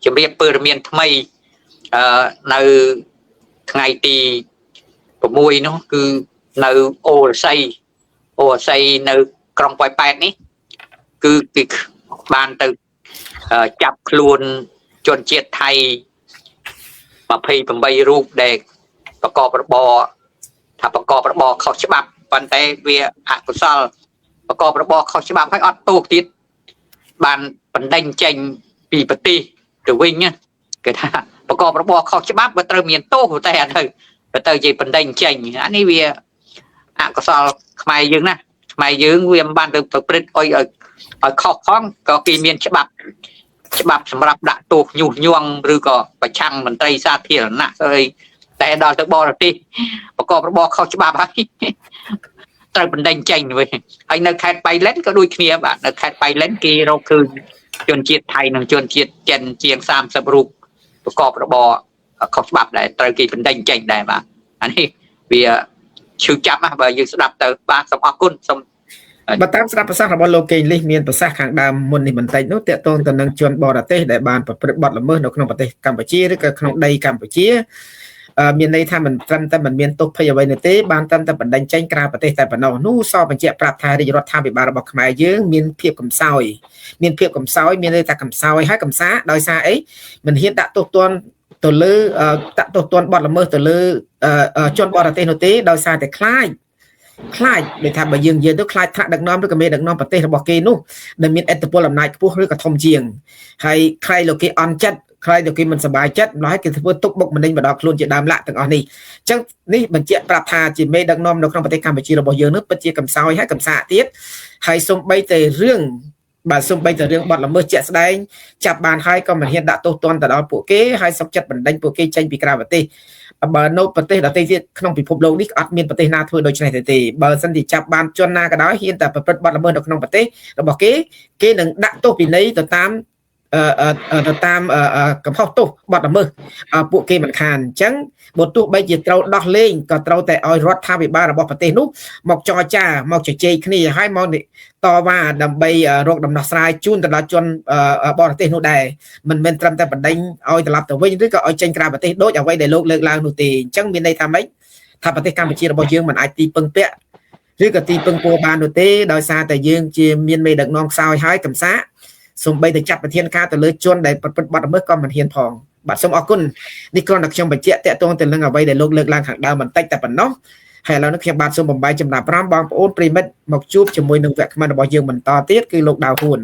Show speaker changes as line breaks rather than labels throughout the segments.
ជំរាបព័ត៌មានថ្មីនៅថ្ងៃទី6នោះគឺនៅអូរស័យអូរស័យនៅក្រុងប៉ោយប៉ែតនេះគឺគេបានទៅចាប់ខ្លួនជនជាតិថៃ28រូបដែលប្រកបរបរថាប្រកបរបរខុសច្បាប់ប៉ុន្តែវាអកុសលប្រកបរបរខុសច្បាប់ហើយអត់ទោសទៀតបានបណ្ដេញចេញពីប្រទេសទៅវិញគេថាប្រកបរបរខុសច្បាប់វាត្រូវមានទោសតែអត់ទៅទៅជាបណ្ដេញចេញអានេះវាអកុសលខ្មែរយើងណាខ្មែរយើងវាមិនបានទៅប្រព្រឹត្តឲ្យឲ្យខុសផងក៏គេមានច្បាប់សម្រាប់ដាក់ទោសញុះញង់ឬក៏ប្រឆាំងមន្ត្រីសាធារណៈស្អីតែដល់ទៅបរទេសប្រកបរបរខុសច្បាប់ហើយត្រូវបណ្ដេញចេញវិញហើយនៅខេត្តបៃលិនក៏ដូចគ្នាបាទនៅខេត្តបៃលិនគេរកឃើញជនជាតិថៃនិងជនជាតិចិនជាង30រូបប្រកបរបរខុសច្បាប់ដែរត្រូវគេបណ្ដេញចេញដែរបាទអានេះវាឈឺចាប់ណាស់បើយើងស្ដាប់ទៅបាទសូមអរគុណសូម
បើតាមស្ដាប់ប្រសាសន៍របស់លោកកេងលីសមានប្រសាសន៍ខាងដើមមុននេះបន្តិចនោះទាក់ទងទៅនឹងជនបរទេសដែលបានប្រព្រឹត្តបទល្មើសនៅក្នុងប្រទេសកម្ពុជាឬក៏ក្នុងដីកម្ពុជាមានន័យថាមិនត្រឹមតែមិនមានទោសភ័យអ្វីនោះទេបានត្រឹមតែបណ្ដេញចេញក្រៅប្រទេសតែប៉ុណ្ណោះនោះសបញ្ជាក់ប្រាប់ថារាជរដ្ឋាភិបាលរបស់ខ្មែរយើងមានភាពកំសោយមានភាពកំសោយមានន័យថាកំសោយហើយកំសាដោយសារអីមិនហ៊ានដាក់ទោសទណ្ឌទៅលើដាក់ទោសទណ្ឌបទល្មើសទៅលើជនបរទេសនោះទេដោយសារតែខ្លាចដូចថាបើយើងនិយាយទៅខ្លាចថ្នាក់ដឹកនាំឬក៏មេដឹកនាំប្រទេសរបស់គេនោះដែលមានឥទ្ធិពលអំណាចខ្ពស់ឬក៏ធំជាងហើយខ្លាចលោកគេអន់ចិត្តខ្លាចលោកគេមិនសប្បាយចិត្តម្ល៉េះគេធ្វើទុកបុកម្នេញមកដល់ខ្លួនជាដើមឡាក់ទាំងអស់នេះអញ្ចឹងនេះបញ្ជាក់ប្រាប់ថាជាមេដឹកនាំនៅក្នុងប្រទេសកម្ពុជារបស់យើងនោះពិតជាកំសោយហើយកំសាកទៀតហើយសំបីតែរឿងបាទសំបីតែរឿងបទល្មើសជាក់ស្ដែងចាប់បានហើយក៏មិនហ៊ានដាក់ទោសទណ្ឌទៅដល់ពួកគេហើយសុខចិត្តបណ្ដេញពួកគេចេញពីក្រៅប្រទេសបើនៅប្រទេសដទៃទៀតក្នុងពិភពលោកនេះអត់មានប្រទេសណាធ្វើដូច្នេះទេបើសិនជាចាប់បានជនណាក៏ដោយហ៊ានតែប្រព្រឹត្តបទល្មើសនៅក្នុងប្រទេសរបស់គេគេនឹងដាក់ទោសពិន័យទៅតាមកំហុសទោសបទល្មើសពួកគេមិនខានអញ្ចឹងបើទោះបីជាត្រូវដោះលែងក៏ត្រូវតែឲ្យរដ្ឋាភិបាលរបស់ប្រទេសនោះមកចរចាមកជជែកគ្នាហើយមកតវ៉ាដើម្បីរកដំណោះស្រាយជូនទៅដល់ជនបរទេសនោះដែរមិនមែនត្រឹមតែបណ្ដេញឲ្យត្រឡប់ទៅវិញឬក៏ឲ្យចេញក្រៅប្រទេសដូចអ្វីដែលលោកលើកឡើងនោះទេអញ្ចឹងមានន័យថាម៉េចថាប្រទេសកម្ពុជារបស់យើងមិនអាចទីពឹងពាក់ឬក៏ទីពឹងពោបាននោះទេដោយសារតែយើងជាមានមេដឹកនាំខ្សោយហើយកំសាកសូម្បីតែចាត់វិធានការទៅលើជនដែលប្រព្រឹត្តបទល្មើសក៏មិនហ៊ានផងបាទសូមអរគុណនេះគ្រាន់តែខ្ញុំបញ្ជាក់តាក់ទងទៅនឹងអ្វីដែលលោកលើកឡើងខាងដើមបន្តិចតែប៉ុណ្ណោះហើយឥឡូវនេះខ្ញុំបាទសូមបំបែកចំណាប់អារម្មណ៍បងប្អូនប្រិមិត្តមកជួបជាមួយនឹងវគ្គមិនរបស់យើងបន្តទៀតគឺលោកដាវហ៊ួន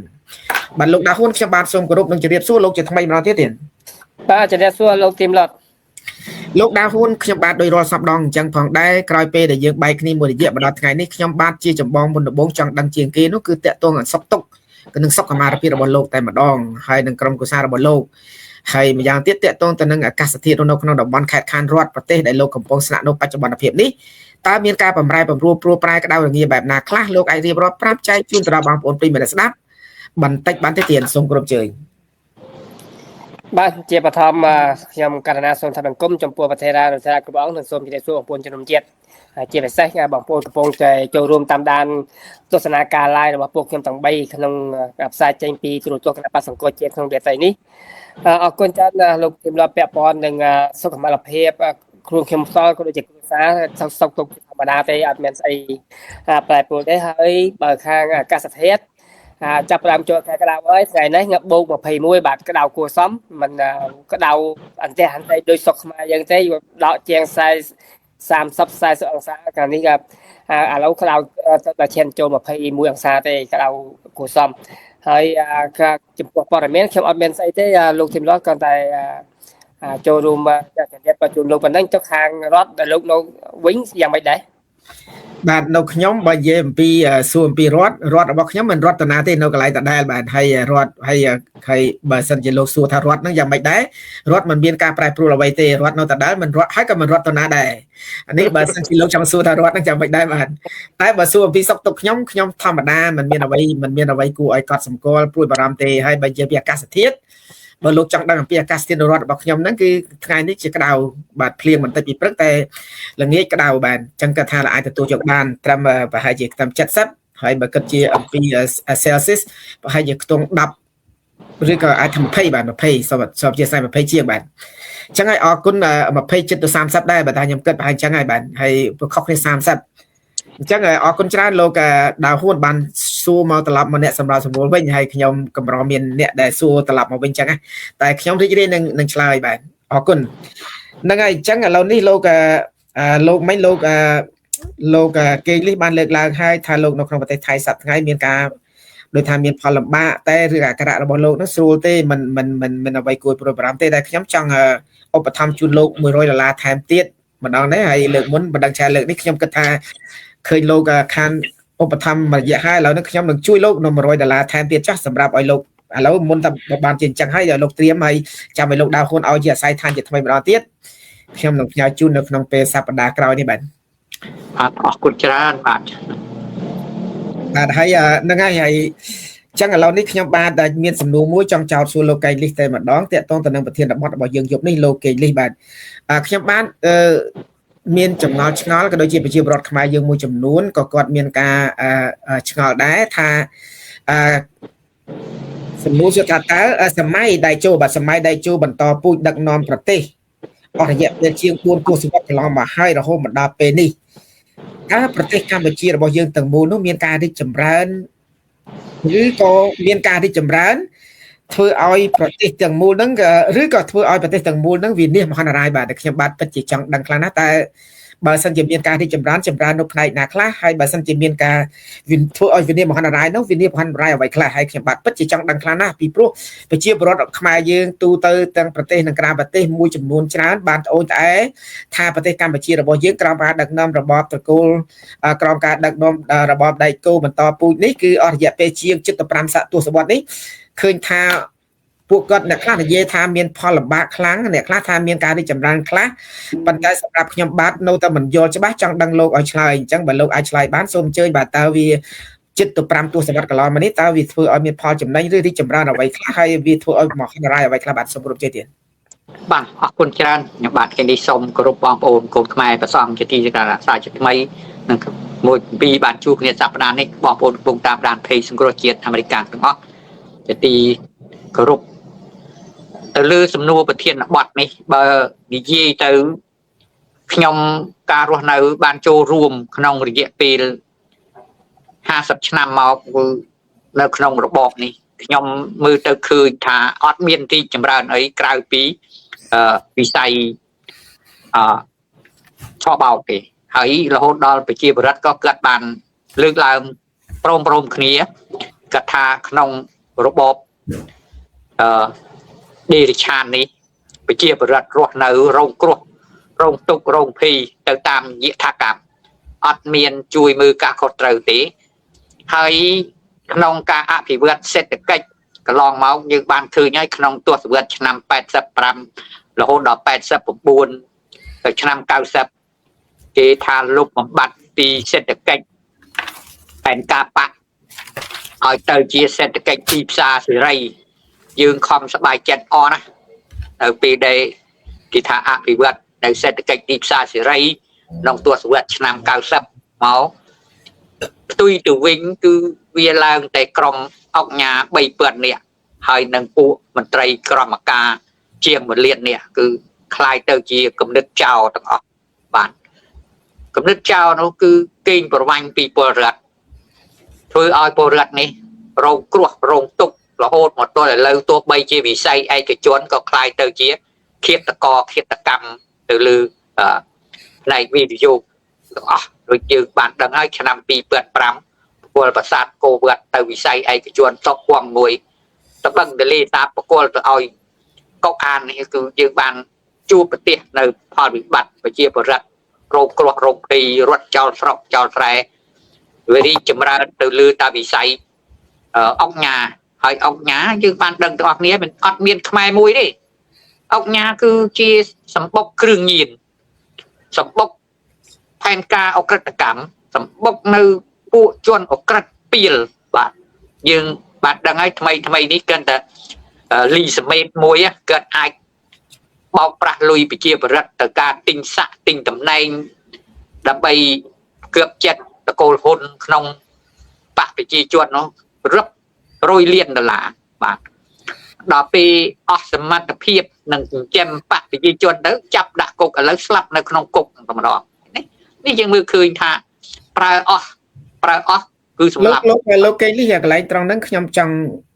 បាទលោកដាវហ៊ួនខ្ញុំបាទសូមគោរពនិងជម្រាបសួរលោកជាថ្មីម្ដងទៀតទេ
បាទជម្រាបសួរលោកទីមឡុត
លោកដាវហ៊ួនខ្ញុំបាទដោយរាល់សប្ដងអញ្ចឹងផងដែរក្រោយពេលដែលយើងបែកគ្នាមួយរយៈមកដល់ថ្ងៃនេះខ្ញុំបាទជាចម្បងមុនដំបូងចង់ដឹងជាងគេនោះគឺតាក់ទងនឹងសុខទុក្ខនឹងសុខុមាលភាពរបស់លោកតែម្ដងហើយនឹងក្រុមគ្រួសាររបស់លោកហើយម្យ៉ាងទៀតតាក់ទងទៅនឹងអាកាសធាតុនៅក្នុងតំបន់ខេត្តខានរដ្ឋប្រទេសដែលលោកកំពុងស្នាក់នៅបច្ចុប្បន្នភាពនេះតើមានការបំរែបំរួលព្រួលប្រែក្តៅរងាបែបណាខ្លះលោកអាចរៀបរាប់ប្រាប់ចែកជូនទៅដល់បងប្អូនប្រិយមិត្តស្ដាប់បន្តិចបានទេទៀតសូមគោរពជើញ
បាទជាបឋមខ្ញុំករុណាសូមថ្លែងបង្គំចំពោះប្រធារានុសារគ្រប់អង្គនិងសូមជម្រាបសួរបងប្អូនជនរួមជាតិជាពិសេសបងប្អូនកំពុងតែចូលរួមតាមដានទស្សនាការ live របស់ពួកខ្ញុំទាំង3ក្នុងផ្សាយចេញពីទូរទស្សន៍គណៈបក្សសង្គ្រោះជាតិក្នុងរាត្រីនេះអរគុណច្រើនលោកជំរាបពាក់ព័ន្ធនឹងសុខុមាលភាពខ្លួនខ្ញុំផ្ទាល់ក៏ដូចជាគ្រួសារសុខទុក្ខធម្មតាទេអត់មានស្អីប្រែប្រួលទេហើយបើខាងអាកាសធាតុចាប់ផ្ដើមចូលខែក្តៅហើយថ្ងៃនេះងាប់បូក21បាទក្តៅគួរសមមិនក្តៅអន្ទះអន្ទៃដូចស្រុកខ្មែរយើងទេដកជាង40 30 40អង្សាកាលនេះក៏ឥឡូវក្តៅទៅដល់ឈានចូល21អង្សាទេក្តៅគួរសមហើយចំពោះព័ត៌មានខ្ញុំអត់មានស្អីទេលោកធីមឡតគ្រាន់តែចូលរួមជម្រាបបញ្ជូនលោកប៉ុណ្ណឹងចុះខាងរដ្ឋដែលលោកនៅវិញយ៉ាងម៉េចដែរ
បាទនៅខ្ញុំបើនិយាយអំពីសួរអំពីរដ្ឋរបស់ខ្ញុំមិនរដ្ឋតាណាទេនៅកន្លែងដដែលបាទហើយរដ្ឋហើយបើសិនជាលោកសួរថារដ្ឋហ្នឹងយ៉ាងម៉េចដែររដ្ឋមិនមានការប្រែប្រួលអ្វីទេរដ្ឋនៅដដែលមិនរដ្ឋហើយក៏មិនរដ្ឋតាណាដែរអានេះបើសិនជាលោកចង់សួរថារដ្ឋហ្នឹងយ៉ាងម៉េចដែរបាទតែបើសួរអំពីសុខទុក្ខខ្ញុំធម្មតាមិនមានអ្វីគួរឲ្យកត់សម្គាល់ព្រួយបារម្ភទេហើយបើនិយាយពីអាកាសធាតុបើលោកចង់ដឹងអំពីអាកាសធាតុរដ្ឋរបស់ខ្ញុំហ្នឹងគឺថ្ងៃនេះជាក្តៅបាទភ្លៀងបន្តិចពីព្រឹកតែល្ងាចក្តៅបាទអញ្ចឹងគាត់ថាអាចទទួលយកបានត្រឹមប្រហែលជាត្រឹម70ហើយបើគិតជាអំពី Celsius ប្រហែលជាខ្ទង់10 ឬក៏អាចថា20បាទ20សូមសូមជា20ជាងបាទអញ្ចឹងហើយអរគុណ20ចិត្តទៅ30ដែរបើថាខ្ញុំគិតប្រហែលអញ្ចឹងហើយបាទហើយខុសគ្នា30អញ្ចឹងអរគុណច្រើនលោកដាវហ៊ួនបានសួរមកត្រឡប់មកអ្នកសម្រាប់សម្រួលវិញហើយខ្ញុំកម្រមានអ្នកដែលសួរត្រឡប់មកវិញអញ្ចឹងតែខ្ញុំរីករាយនឹងឆ្លើយបាទអរគុណហ្នឹងហើយអញ្ចឹងឥឡូវនេះលោកលោកមិញលោកលោកកេងលីសបានលើកឡើងហើយថាលោកនៅក្នុងប្រទេសថៃសប្តាហ៍ថ្ងៃមានការដោយថាមានផលលំបាកតែរឿងអាក្រក់របស់លោកនោះស្រួលទេមិនមិនមិនមិនអ្វីគួរព្រួយបារម្ភទេតែខ្ញុំចង់ឧបត្ថម្ភជូនលោក100ដុល្លារថែមទៀតម្ដងនេះហើយលើកមុនមិនដឹងឆែលើកនេះខ្ញុំគិតថាឃើញលោកខានឧបត្ថម្ភមួយរយៈហើយឥឡូវនេះខ្ញុំនឹងជួយលោកនៅ100ដុល្លារថែមទៀតចាស់សម្រាប់ឲ្យលោកឥឡូវមុនតែបានជាអញ្ចឹងហើយឲ្យលោកត្រៀមហើយចាំឲ្យលោកដាវហ៊ុនឲ្យជាអាស័យដ្ឋានជាថ្មីម្ដងទៀតខ្ញុំនឹងផ្ញើជូននៅក្នុងពេលសប្តាហ៍ក្រោយនេះបាទ
បាទអរគុណច្រើនបាទ
បាទហើយហ្នឹងហើយហើយចឹងឥឡូវនេះខ្ញុំបាទដែលមានសំណួរមួយចង់ចោទសួរលោកកេងលីសតែម្ដងទាក់ទងទៅនឹងប្រធានបទរបស់យើងយប់នេះលោកកេងលីសបាទខ្ញុំបាទមានចម្ងល់ឆ្ងល់ក៏ដូចជាប្រជាពលរដ្ឋខ្មែរយើងមួយចំនួនក៏គាត់មានការឆ្ងល់ដែរថាសំណួរសួរថាតើសម័យដៃជោបាទសម័យដៃជោបន្តពូជដឹកនាំប្រទេសអស់រយៈពេលជាង4ទសវត្សរ៍កន្លងមកហើយរហូតមកដល់ពេលនេះតើប្រទេសកម្ពុជារបស់យើងទាំងមូលនោះមានការរីកចម្រើនឬក៏មានការរីកចម្រើនធ្វើឲ្យប្រទេសទាំងមូលហ្នឹងឬក៏ធ្វើឲ្យប្រទេសទាំងមូលហ្នឹងវិនាសមហន្តរាយបាទតែខ្ញុំបាទពិតជាចង់ដឹងខ្លាំងណាស់តែបើសិនជាមានការរីកចម្រើនចម្រើននៅផ្នែកណាខ្លះហើយបើសិនជាមានការធ្វើឲ្យវិនាសមហន្តរាយនោះវិនាសមហន្តរាយអ្វីខ្លះហើយខ្ញុំបាទពិតជាចង់ដឹងខ្លាំងណាស់ពីព្រោះប្រជាពលរដ្ឋខ្មែរយើងទូទៅទាំងប្រទេសនិងក្រៅប្រទេសមួយចំនួនច្រើនបានត្អូញត្អែថាប្រទេសកម្ពុជារបស់យើងក្រោមការដឹកនាំរបបត្រកូលក្រោមការដឹកនាំរបបដៃគូបន្តពូជនេះគឺអស់រយៈពេលជាង75ទសវត្សរ៍នេះឃើញថាពួកគាត់អ្នកខ្លះនិយាយថាមានផលលំបាកខ្លាំងអ្នកខ្លះថាមានការរីកចម្រើនខ្លះប៉ុន្តែសម្រាប់ខ្ញុំបាទនៅតែមិនយល់ច្បាស់ចង់ដឹងលោកឲ្យឆ្លើយអញ្ចឹងបើលោកអាចឆ្លើយបានសូមអញ្ជើញបាទតើវាជិតទៅ5ទសវត្សរ៍កន្លងមកនេះតើវាធ្វើឲ្យមានផលចំណេញឬរីកចម្រើនអ្វីខ្លះហើយវាធ្វើឲ្យមហន្តរាយអ្វីខ្លះបាទសូមគោរពជ័យទៀត
បាទអរគុណច្រើនខ្ញុំបាទគេនេះសូមគោរពបងប្អូនកូនខ្មែរប្រសងជាទីរក្សាជាថ្មីនិងមួយពីរបានជួបគ្នាសប្តាហ៍នេះបងប្អូនកំពុងតាមដាន Page សង្គ្រោះជាតិអាមេរិកទាំងអស់ជាទីគោរពទៅលើសំណួរប្រធានបទនេះបើនិយាយទៅខ្ញុំការរស់នៅបានចូលរួមក្នុងរយៈពេល50ឆ្នាំមកគឺនៅក្នុងរបបនេះខ្ញុំមើលទៅឃើញថាអត់មានទីចម្រើនអីក្រៅពីវិស័យឆបោកទេហើយរហូតដល់ប្រជាពលរដ្ឋក៏គាត់បានលើកឡើងព្រមៗគ្នាគាត់ថាក្នុងរបបដេរិឆាននេះប្រជាពលរដ្ឋរស់នៅរងគ្រោះរងទុក្ខរងភ័យទៅតាមយថាកម្មអត់មានជួយមើលការខុសត្រូវទេហើយក្នុងការអភិវឌ្ឍសេដ្ឋកិច្ចកន្លងមកយើងបានឃើញហើយក្នុងទសវត្សរ៍ឆ្នាំ85រហូតដល់89ទៅឆ្នាំ90គេថាលុបបំបត្តិពីសេដ្ឋកិច្ចផែនការបកឲ្យទៅជាសេដ្ឋកិច្ចទីផ្សារសេរីយើងខំសប្បាយចិត្តអស់ណានៅពេលដែលគេថាអភិវឌ្ឍនៅសេដ្ឋកិច្ចទីផ្សារសេរីក្នុងទសវត្សរ៍ឆ្នាំ90មកផ្ទុយទៅវិញគឺវាឡើងតែក្រុមអុកញ៉ា3000នាក់ហើយនឹងពួកមន្ត្រីក្រមការជាង1លាននាក់គឺคล้ายទៅជាគំនិតចោលទាំងអស់បាទគំនិតចោលនោះគឺកេងប្រវ័ញ្ចពីពលរដ្ឋធ្វើឲ្យពលរដ្ឋនេះរងគ្រោះរងទុក្ខរហូតមកទល់ឥឡូវទោះបីជាវិស័យឯកជនក៏คล้ายទៅជាឃាតករឃាតកម្មទៅលើផ្នែកវិនិយោគទាំងអស់ដូចយើងបានដឹងហើយឆ្នាំ2005ពលប្រាសាទកោវត្តទៅវិស័យឯកជនតកគងមួយតបឹងទលេសាបប្រគល់ទៅឲ្យកុកអាននេះគឺយើងបានជួបប្រទេសនៅផលវិបត្តិប្រជាពលរដ្ឋរងគ្រោះរងភ័យរត់ចោលស្រុកចោលស្រែវារីកចម្រើនទៅលើតាវិស័យអុកញ៉ាហើយអុកញ៉ាយើងបានដឹងទាំងអស់គ្នាមិនអត់មានខ្មែរមួយទេអុកញ៉ាគឺជាសម្បុកគ្រឿងញៀនសម្បុកផែនការអក្រិតកម្មសម្បុកនៅពួកជនអក្រិតពីលបាទយើងបានដឹងហើយថ្មីថ្មីនេះគាត់តែលីសមេតមួយគាត់អាចបោកប្រាស់លុយប្រជាពលរដ្ឋទៅការទិញស័កទិញតំណែងដើម្បីគឿបចិត្តតកូលហ៊ុនក្នុងបកប្រជាជននោះរឹប100លានដុល្លារបាទ ដល់ពេលអស់សមត្ថភាពនឹងចិញ្ចឹមបកប្រជាជនទៅចាប់ដាក់គុកឥឡូវស្លាប់នៅក្នុងគុកតែម្ដងនេះយើងមើលឃើញថាប្រើអស់គឺសម្លាប់
លោកកេងលីកន្លែងត្រង់ហ្នឹងខ្ញុំចង់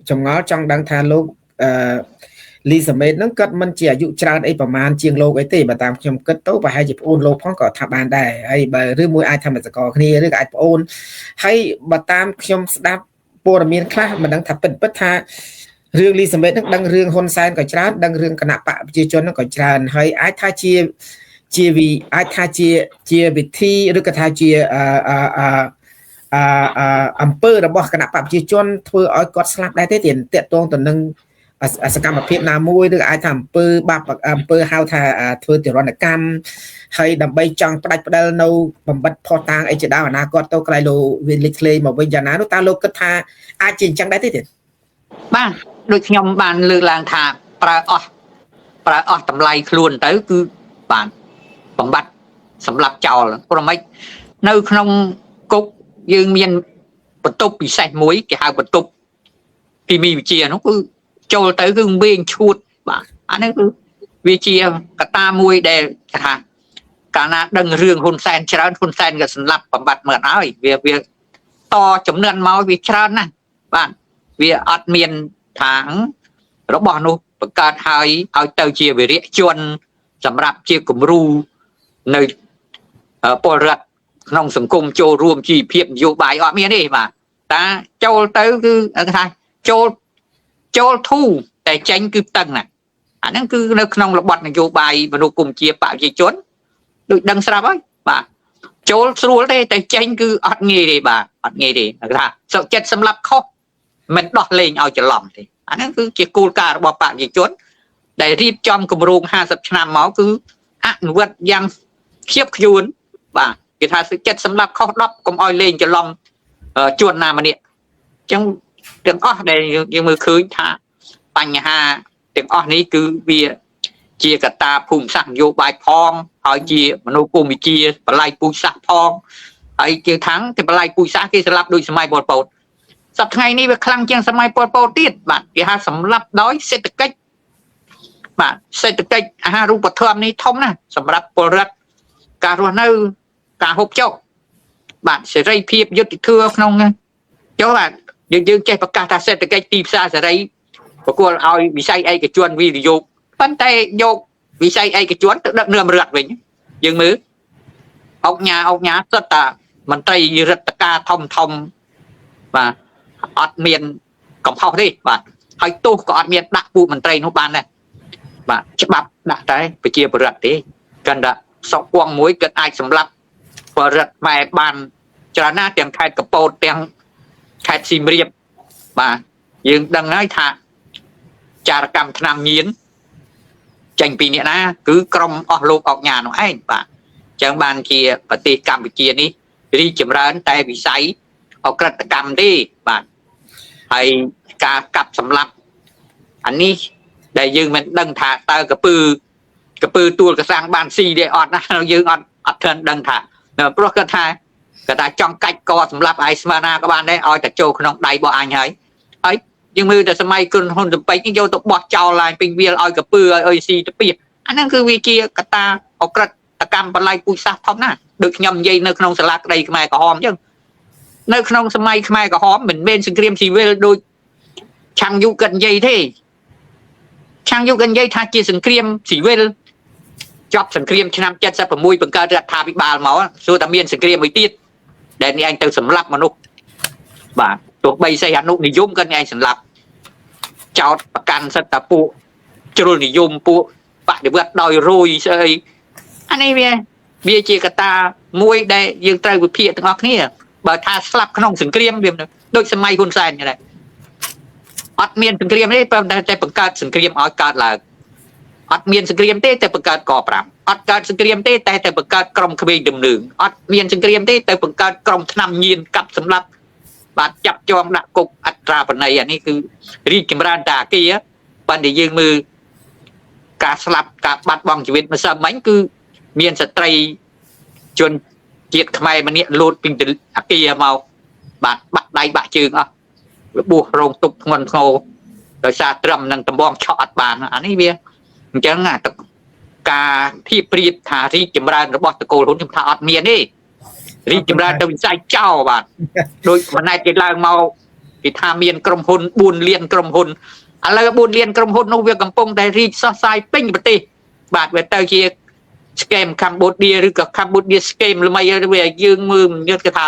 ចម្ងល់ចង់ដឹងថាលោកអឺលីសាមេតហ្នឹងគាត់មិនជាអាយុច្រើនអីប្រមាណជាងលោកអីទេបើតាមខ្ញុំគិតទៅប្រហែលជាប្អូនលោកផងក៏ថាបានដែរហើយបើឬមួយអាចថាមិត្តសកលគ្នាឬក៏អាចប្អូនហើយបើតាមខ្ញុំស្ដាប់ព័ត៌មានខ្លះមិនដឹងថាពិតថារឿងលីសាមេតហ្នឹងដឹងរឿងហ៊ុនសែនក៏ច្រើនដឹងរឿងគណៈបកប្រជាជនហ្នឹងក៏ច្រើនហើយអាចថាជាវិអាចថាជាវិធីឬក៏ថាជាអំពើរបស់គណៈបកប្រជាជនធ្វើឲ្យគាត់ស្លាប់ដែរទេទាក់ទងទៅនឹងសកម្មភាពណាមួយឬអាចថាអំពើបាបអំពើហៅថាធ្វើទរណកម្មហើយដើម្បីចង់ផ្ដាច់ផ្ដិលនៅបំបត្តិផុសតាងអីជាដើមអនាគតទៅក្រៃលោកវាលេចធ្លាយមកវិញយ៉ាងណានោះតើលោកគិតថាអាចជាអញ្ចឹងដែរទេ
បាទដូចខ្ញុំបានលើកឡើងថាប្រើអស់តម្លៃខ្លួនទៅគឺបានបំបត្តិសម្រាប់ចោលព្រោះម៉េចនៅក្នុងគុកយើងមានបន្ទប់ពិសេសមួយគេហៅបន្ទប់គីមីវិទ្យានោះគឺចូលទៅគឺវែងឈួតបាទអានេះគឺវាជាកត្តាមួយដែលថាកាលណាដឹងរឿងហ៊ុនសែនច្រើនហ៊ុនសែនក៏សម្លាប់បំបត្តិមើលហើយវាតចំណិនមកវាច្រើនណាស់បាទវាអត់មានทางរបស់នោះបង្កើតហើយឲ្យទៅជាវិរៈជនសម្រាប់ជាគំរូនៅពលរដ្ឋក្នុងសង្គមចូលរួមជីវភាពនយោបាយអត់មានទេបាទតាចូលទៅគឺគេថាចូលធូតែចេញគឺតឹងណាអាហ្នឹងគឺនៅក្នុងរបត់នយោបាយមនុស្សគុំជាបព្វជិជនដូចដឹងស្រាប់ហើយបាទចូលស្រួលទេតែចេញគឺអត់ងាយទេបាទអត់ងាយទេគេថាសុខចិត្តសម្លាប់ខុសមិនដោះលែងឲ្យច្រឡំទេអាហ្នឹងគឺជាគោលការណ៍របស់បព្វជិជនដែលរៀបចំគម្រោង50ឆ្នាំមកគឺអនុវត្តយ៉ាងខ្ជាប់ខ្ជួនបាទគេថាសុខចិត្តសម្លាប់ខុស10កុំឲ្យលេងច្រឡំជួនណាម្នាក់អញ្ចឹងទាំងអស់ដែលយើងមើលឃើញថាបញ្ហាទាំងអស់នេះគឺវាជាកត្តាភូមិសាស្ត្រនយោបាយផងហើយជាមនោគមវិជ្ជាបល័យពូជសាសន៍ផងហើយជាខាងគេបល័យពូជសាសន៍គេស្លាប់ដូចសម័យប៉ុលពតសប្តាហ៍ថ្ងៃនេះវាខ្លាំងជាងសម័យប៉ុលពតទៀតបាទគេហៅសម្លាប់ដោយសេដ្ឋកិច្ចបាទសេដ្ឋកិច្ចអាហារូបធម៌នេះធំណាស់សម្រាប់ពលរដ្ឋការរស់នៅការហូបចុកបាទសេរីភាពយុត្តិធម៌ក្នុងចុះបាទយើងចេះប្រកាសថាសេដ្ឋកិច្ចទីផ្សារសេរីប្រគល់ឲ្យវិស័យឯកជនវិនិយោគប៉ុន្តែយកវិស័យឯកជនទៅដឹកនាំរដ្ឋវិញយើងមើលអុកញ៉ាសុទ្ធតាមន្ត្រីរដ្ឋការធំធំបាទអត់មានកំហុសទេបាទហើយទោសក៏អត់មានដាក់ពួកមន្ត្រីនោះបានដែរបាទច្បាប់ដាក់តែប្រជាពលរដ្ឋទេកាន់តែសក់គួងមួយគាត់អាចសម្លាប់ពលរដ្ឋខ្មែរបានច្រើនណាស់ទាំងខេត្តកពតទាំងខេត្តសៀមរាបបាទយើងដឹងហើយថាចារកម្មថ្នាំញៀនចេញពីអ្នកណាគឺក្រុមអស់លោកអុកញ៉ានោះឯងបាទអញ្ចឹងបានជាប្រទេសកម្ពុជានេះរីកចម្រើនតែវិស័យអក្រិតកម្មទេបាទហើយការកាប់សម្លាប់អានេះដែលយើងមិនដឹងថាតើកពើទួលកសាំងបានស៊ីទេអត់ណាយើងអត់ទាន់ដឹងថាព្រោះគាត់ថាចង់កាច់កសម្លាប់ឯស្មាណាក៏បានដែរឲ្យតែចូលក្នុងដៃរបស់អញហើយហើយយើងមើលតែសម័យគុណហ៊ុនសំពេចនេះយកទៅបោះចោលឡើងពេញវាលឲ្យកពើឲ្យអុយស៊ីទៅពីអាហ្នឹងគឺវាជាកត្តាអក្រិតកម្មបល័យពូជសាសន៍ធំណាស់ដូចខ្ញុំនិយាយនៅក្នុងសាលាក្តីខ្មែរក្រហមអញ្ចឹងនៅក្នុងសម័យខ្មែរក្រហមមិនមែនសង្គ្រាមស៊ីវិលដូចឆាំងយុគាត់និយាយទេឆាំងយុគាត់និយាយថាជាសង្គ្រាមស៊ីវិលចប់សង្គ្រាមឆ្នាំ76បង្កើតរដ្ឋាភិបាលមកសួរតែមានសង្គ្រាមមួយទៀតដែលនេះឯងទៅសម្លាប់មនុស្សបាទទោះបីសីហនុនិយមក៏នេះឯងសម្លាប់ចោតប្រកាន់សិតតាពួកជ្រុលនិយមពួកបដិវត្តដោយរួយស្អីអានេះវាជាកត្តាមួយដែលយើងត្រូវវិភាគទាំងអស់គ្នាបើថាស្លាប់ក្នុងសង្គ្រាមវាដូចសម័យហ៊ុនសែនហ្នឹងអត់មានសង្គ្រាមទេប៉ុន្តែតែបង្កើតសង្គ្រាមឲ្យកើតឡើងអត់មានសង្គ្រាមទេតែបង្កើតក5អត់កើតសង្គ្រាមទេតែបង្កើតក្រុមក្មេងទំនើងអត់មានសង្គ្រាមទេតែបង្កើតក្រុមថ្នាំញៀនកាប់សម្លាប់បាទចាប់ចងដាក់គុកអត្រាបណីអានេះគឺរីកចម្រើនតាអាគារប៉ុន្តែយើងមើលការស្លាប់ការបាត់បង់ជីវិតម្សិលមិញគឺមានស្ត្រីជនជាតិខ្មែរម្នាក់លោតពីអាគារមកបាទបាក់ដៃបាក់ជើងអស់របួសរងទុកធ្ងន់ធ្ងរ ដោយសារត្រឹមនឹងដំបងឆក់អត់បានអានេះវាអញ្ចឹងអាការធៀបប្រៀបថារីកចម្រើនរបស់តកូលហ៊ុនខ្ញុំថាអត់មានទេរីកចម្រើនទៅវិស័យចោលបាទដោយម៉ណែតគេឡើងមកគេថាមានក្រុមហ៊ុន4លានក្រុមហ៊ុនឥឡូវ4លានក្រុមហ៊ុននោះវាកំពុងតែរីកសុះសាយពេញប្រទេសបាទវាទៅជា scam កម្ពុជាឬក៏កម្ពុជា scam ល្មីវាយើងមើលមិនយល់គេថា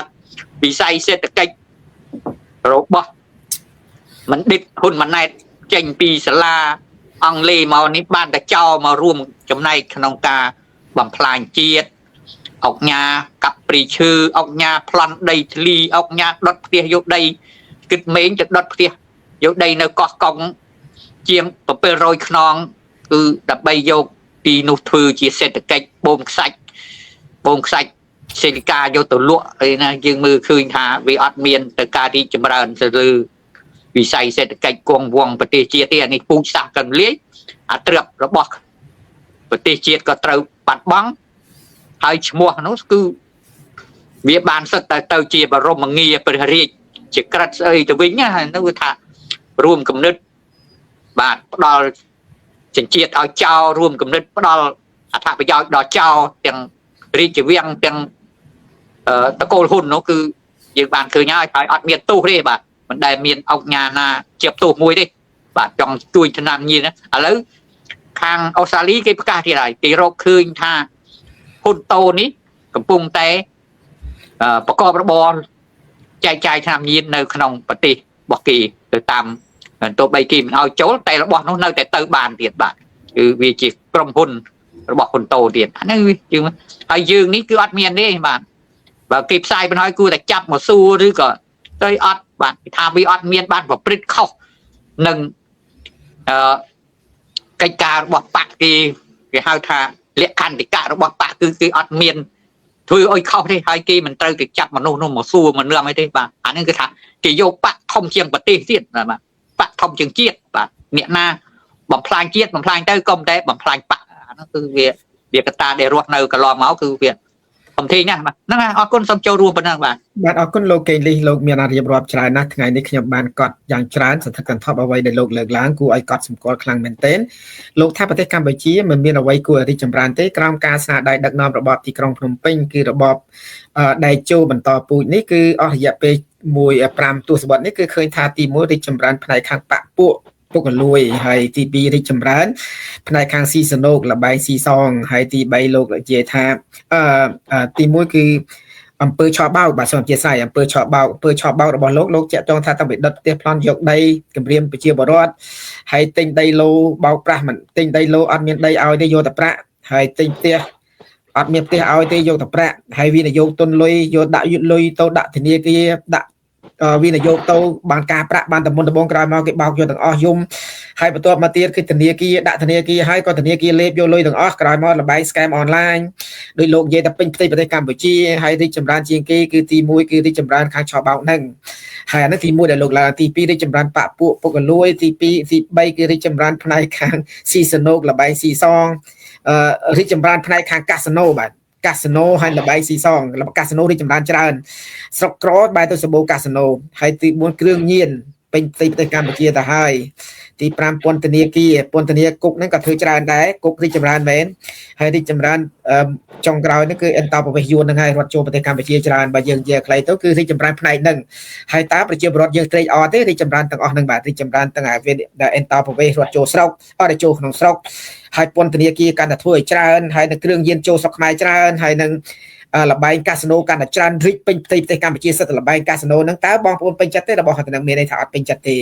វិស័យសេដ្ឋកិច្ចរបស់បណ្ឌិតហ៊ុនម៉ាណែតចេញពីសាលាអង់គ្លេសមកនេះបានតែចោលមករួមចំណែកក្នុងការបំផ្លាញជាតិអុកញ៉ាកាប់ព្រៃឈើអុកញ៉ាប្លន់ដីធ្លីអុកញ៉ាដុតផ្ទះយកដីគិតមេងទៅដុតផ្ទះយកដីនៅកោះកុងជាង700ខ្នងគឺដើម្បីយកពីនោះធ្វើជាសេដ្ឋកិច្ចបូមខ្សាច់សេលីកាយកទៅលក់អីណាយើងមើលឃើញថាវាអត់មានទៅការរីកចម្រើនទៅលើវិស័យសេដ្ឋកិច្ចគង់វង្សប្រទេសជាតិទេអានេះពូជសាសន៍កន្លាយអាទ្រព្យរបស់ប្រទេសជាតិក៏ត្រូវបាត់បង់ហើយឈ្មោះនោះគឺវាបានសិតតែទៅជាបរមងារព្រះរាជជាក្រិតស្អីទៅវិញណានោះគឺថារួមគំនិតបាទផ្ដល់ចិញ្ចៀតឲ្យចោលរួមគំនិតផ្ដល់អត្ថប្រយោជន៍ដល់ចោលទាំងរាជវាំងទាំងតកូលហ៊ុននោះគឺយើងបានឃើញហើយហើយអត់មានទោសទេបាទមិនដែលមានអុកញ៉ាណាជាទោសមួយទេបាទចង់ជួយឆ្នាំញៀនឥឡូវខាងអូស្ត្រាលីគេប្រកាសទៀតហើយគេរកឃើញថាហ៊ុនតូនេះកំពុងតែប្រកបរបរចែកចាយឆ្នាំញៀននៅក្នុងប្រទេសរបស់គេទៅតាមទោះបីគេមិនឲ្យចូលតែរបស់នោះនៅតែទៅបានទៀតបាទគឺវាជាក្រុមហ៊ុនរបស់ហ៊ុនតូទៀតអានេះយើងហើយយើងនេះគឺអត់មានទេបាទបើគេផ្សាយបណ្ដោយគួរតែចាប់មកសួរឬក៏ទៅអត់បាទគេថាវាអត់មានបានប្រព្រឹត្តខុសនឹងកិច្ចការរបស់បកគេគេហៅថាលក្ខន្តិកៈរបស់បកគឺគេអត់មានធ្វើឲ្យខុសទេហើយគេមិនត្រូវទៅចាប់មនុស្សនោះមកសួរមកនាំអីទេបាទអានេះគឺថាគេយកបកធំជាងប្រទេសទៀតបាទបកធំជាងជាតិបាទអ្នកណាបំផ្លាញជាតិបំផ្លាញទៅកុំតែបំផ្លាញបកអានោះគឺវាកត្តាដែលរស់នៅកន្លងមកគឺវាធំធេងណាស់បាទហ្នឹងអរគុណសូមចូលរួមប៉ុណ្ណឹងបាទ
បាទអរគុណលោកកេងលីលោកមានរៀបរាប់ច្រើនណាស់ថ្ងៃនេះខ្ញុំបានកត់យ៉ាងច្រើនសន្ធឹកសន្ធាប់អ្វីដែលលោកលើកឡើងគួរឲ្យកត់សម្គាល់ខ្លាំងមែនទែនលោកថាប្រទេសកម្ពុជាមិនមានអ្វីគួរឲ្យរីកចម្រើនទេក្រោមការស្នាដៃដឹកនាំរបបទីក្រុងភ្នំពេញគឺរបបដែលចូលបន្តពូជនេះគឺអស់រយៈពេល1.5ទសវត្សរ៍នេះគឺឃើញថាទី1រីកចម្រើនផ្នែកខាងបពពួកពុកលួយហើយទី2រីកចម្រើនផ្នែកខាងស៊ីសណូកលបែងស៊ីសងហើយទី3លោកនិយាយថាទី1គឺអំពើឆបោកបាទសូមអធិស្ឋានអំពើឆបោកអំពើឆបោករបស់លោកលោកចាក់ចងថាតាំងពីដុតផ្ទះប្លន់យកដីគម្រាមប្រជាពលរដ្ឋហើយទិញដីឡូបោកប្រាស់មិនទិញដីឡូអត់មានដីឲ្យទេយកតែប្រាក់ហើយទិញផ្ទះអត់មានផ្ទះឲ្យទេយកតែប្រាក់ហើយវិនិយោគទុនលុយយកដាក់លុយទៅដាក់ធនាគារដាក់វិនិយោគទៅបានការប្រាក់បានតែមុនដំបូងក្រោយមកគេបោកយកទាំងអស់យំហើយបន្ទាប់មកទៀតគឺធនាគារដាក់ធនាគារហើយក៏ធនាគារលេបយកលុយទាំងអស់ក្រោយមកលបែង scam online ដោយលោកនិយាយតែពេញផ្ទៃប្រទេសកម្ពុជាហើយរីកចម្រើនជាងគេគឺទី1គឺរីកចម្រើនខាងឆបោកហ្នឹងហើយអានេះទី1ដែលលោកឡើងទី2រីកចម្រើនបពពួកពុកលួយទី2ទី3គឺរីកចម្រើនផ្នែកខាងស៊ីសណូកលបែងស៊ីសងរីកចម្រើនផ្នែកខាងកាស៊ីណូបាទកាស៊ីណូហើយលបែងស៊ីសងកាស៊ីណូរីកចម្រើនច្រើនស្រុកក្របែរទៅសម្បូរកាស៊ីណូហើយទី4គ្រឿងញៀនពេញផ្ទៃប្រទេសកម្ពុជាទៅហើយទី5ពន្ធនាគារពន្ធនាគុកហ្នឹងក៏ធ្វើច្រើនដែរគុករីកចម្រើនមែនហើយរីកចម្រើនចុងក្រោយហ្នឹងគឺអន្តោប្រវេសន៍យួនហ្នឹងហើយរត់ចូលប្រទេសកម្ពុជាច្រើនបើយើងនិយាយខ្លីទៅគឺរីកចម្រើនផ្នែកហ្នឹងហើយតើប្រជាពលរដ្ឋយើងត្រេកអរទេរីកចម្រើនទាំងអស់ហ្នឹងបាទរីកចម្រើនទាំងអាវាអន្តោប្រវេសន៍រត់ចូលស្រុកអត់ឲ្យចូលក្នុងស្រុកហើយពន្ធនាគារកាន់តែធ្វើឲ្យច្រើនហើយនឹងគ្រឿងយានចូលស្រុកខ្មែរច្រើនហើយនឹងលបែងកាស៊ីណូកាន់តែច្រើនរីកពេញផ្ទៃប្រទេសកម្ពុជាសិតតែលបែងកាស៊ីណូហ្នឹងតើបងប្អូនពេញចិត្តទេរបស់ហ្នឹងមានន័យថាអត់ពេញចិត្តទេ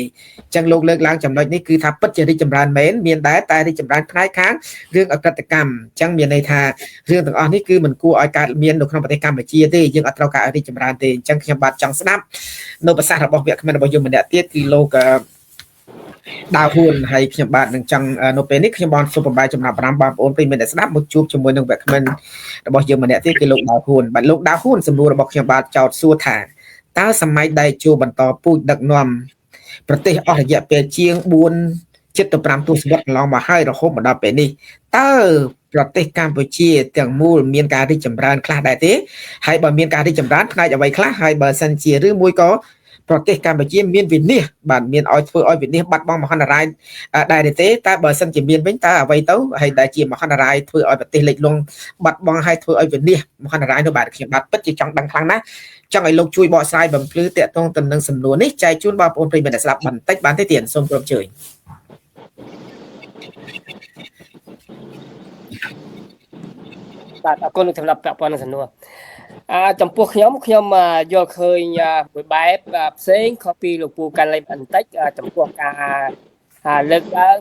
អញ្ចឹងលោកលើកឡើងចំណុចនេះគឺថាពិតជារីកចម្រើនមែនមានដែរតែរីកចម្រើនផ្នែកខាងរឿងអក្រិតកម្មអញ្ចឹងមានន័យថារឿងទាំងអស់នេះគឺមិនគួរឲ្យកើតមាននៅក្នុងប្រទេសកម្ពុជាទេយើងអត់ត្រូវការឲ្យរីកចម្រើនទេអញ្ចឹងខ្ញុំបាទចង់ស្ដាប់នៅប្រសាសន៍របស់វាគ្មិនរបស់យើងម្នាក់ទៀតគឺលោកដាវហ៊ួនហើយខ្ញុំបាទនឹងចង់នៅពេលនេះខ្ញុំបានសូមបំបាយចំណាប់អារម្មណ៍បងប្អូនប្រិយមិត្តដែលស្ដាប់មកជួបជាមួយនឹងវាគ្មិនរបស់យើងម្នាក់ទៀតគឺលោកដាវហ៊ួនបាទលោកដាវហ៊ួនសំណួររបស់ខ្ញុំបាទចោទសួរថាតើសម័យដែលជួបន្តពូជដឹកនាំប្រទេសអស់រយៈពេលជាង4 75ទសវត្សរ៍កន្លងមកហើយរហូតមកដល់ពេលនេះតើប្រទេសកម្ពុជាទាំងមូលមានការរីកចម្រើនខ្លះដែរទេហើយបើមានការរីកចម្រើនផ្នែកអ្វីខ្លះហើយបើសិនជាឬមួយក៏ ប្រទេសកម្ពុជាមានវិនិច្ឆ័យបាទមានឲ្យធ្វើឲ្យវិនិច្ឆ័យបាត់បង់មហន្តរាយដែរទេតើបើសិនជាមានវិញតើអ្វីទៅហើយដែលជាមហន្តរាយធ្វើឲ្យប្រទេសលិចលង់បាត់បង់ហើយធ្វើឲ្យវិនិច្ឆ័យមហន្តរាយនោះបាទខ្ញុំបាទពិតជាចង់ដឹងខ្លាំងណាស់ចង់ឲ្យលោកជួយបកស្រាយបំភ្លឺតាក់ទងទៅនឹងសំណួរនេះចែកជូនបងប្អូនប្រិយមិត្តអ្នកស្ដាប់បន្តិចបានទេទៀតសូមគោរពអញ្ជើញ
បាទអរគុណសម្រាប់ពាក់ព័ន្ធនឹងសំណួរចំពោះខ្ញុំយល់ឃើញមួយបែបផ្សេងខុសពីលោកពូកាន់លៃបន្តិចចំពោះការលើកឡើង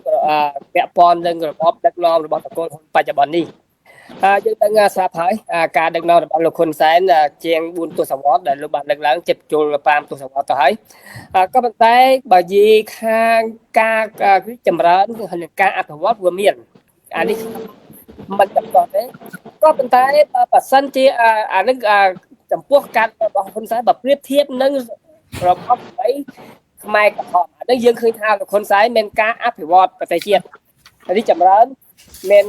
ពាក់ព័ន្ធនឹងរបបដឹកនាំរបស់ត្រកូលហ៊ុនបច្ចុប្បន្ននេះយើងដឹងស្រាប់ហើយការដឹកនាំរបស់លោកហ៊ុនសែនជាង4ទសវត្សរ៍ដែលលោកបានលើកឡើងជិតចូល5ទសវត្សរ៍ទៅហើយក៏ប៉ុន្តែបើនិយាយខាងការចម្រើននិងការអភិវឌ្ឍវាមានអានេះមិនចំពោះទេក៏ប៉ុន្តែបើសិនជាអានឹងចំពោះការរបស់ហ៊ុនសែនបើប្រៀបធៀបនឹងរបបថ្មីខ្មែរក្រហមអានេះយើងឃើញថាលោកហ៊ុនសែនមានការអភិវឌ្ឍប្រទេសជាតិរីកចម្រើនមាន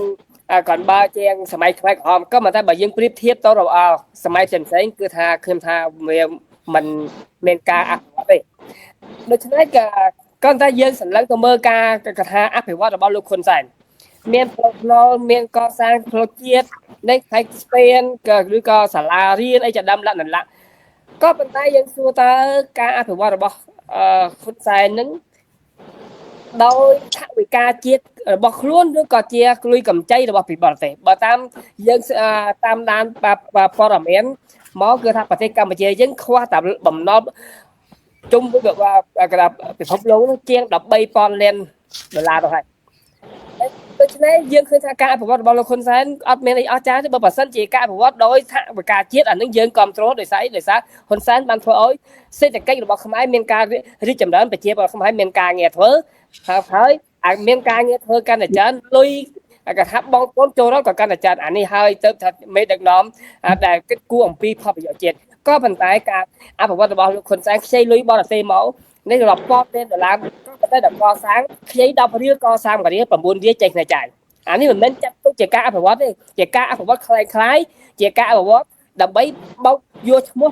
còn ba ជាងសម័យខ្មែរក្រហមក៏ប៉ុន្តែបើយើងប្រៀបធៀបទៅសម័យផ្សេងៗគឺថាខ្ញុំថាវាមិនមានការអភិវឌ្ឍទេដូច្នេះក៏គាត់តែយើងសម្លឹងទៅមើលការកថាអភិវឌ្ឍរបស់លោកហ៊ុនសែនមានផ្លូវថ្នល់មានកសាងផ្លូវជាតិនៃខេត្តស្ពានឬក៏សាលារៀនអីជាដើមលក្ខណៈក៏ប៉ុន្តែយើងសួរតើការអភិវឌ្ឍរបស់ហ៊ុនសែននឹងដោយថវិកាជាតិរបស់ខ្លួនឬក៏ជាលុយកម្ចីរបស់ពីបរទេសបើតាមយើងតាមដានព័ត៌មានមកគឺថាប្រទេសកម្ពុជាយើងខ្វះតែបំណុលជុំវិញពិភពលោកនោះជាង13,000លានដុល្លារទៅហើយដូច្នេះយើងឃើញថាការអភិវឌ្ឍរបស់លោកហ៊ុនសែនអត់មានអីអស្ចារ្យទេបើប្រសិនជាការអភិវឌ្ឍដោយថវិកាជាតិអានឹងយើងគ្រប់គ្រងដោយសារហ៊ុនសែនបានធ្វើឲ្យសេដ្ឋកិច្ចរបស់ខ្មែរមានការរីកចម្រើនប្រជាពលរដ្ឋខ្មែរមានការងារធ្វើហើយអាចមានការងារធ្វើកាន់តែច្រើនលុយគេថាបងប្អូនចូលរដ្ឋក៏កាន់តែច្រើនអានេះហើយទៅថាមេដឹកនាំដែលគិតគូរអំពីផលប្រយោជន៍ជាតិក៏ប៉ុន្តែការអភិវឌ្ឍរបស់លោកហ៊ុនសែនខ្ចីលុយបរទេសមកនេះរាប់ពាន់លានដុល្លារក៏ប៉ុន្តែដល់កសាងខ្ចី10រៀលកសាង1រៀល9រៀលចេញគ្នាចាយអានេះមិនមែនចាត់ទុកជាការអភិវឌ្ឍទេជាការអភិវឌ្ឍคล้ายៗជាការអភិវឌ្ឍដើម្បីបោកយកឈ្មោះ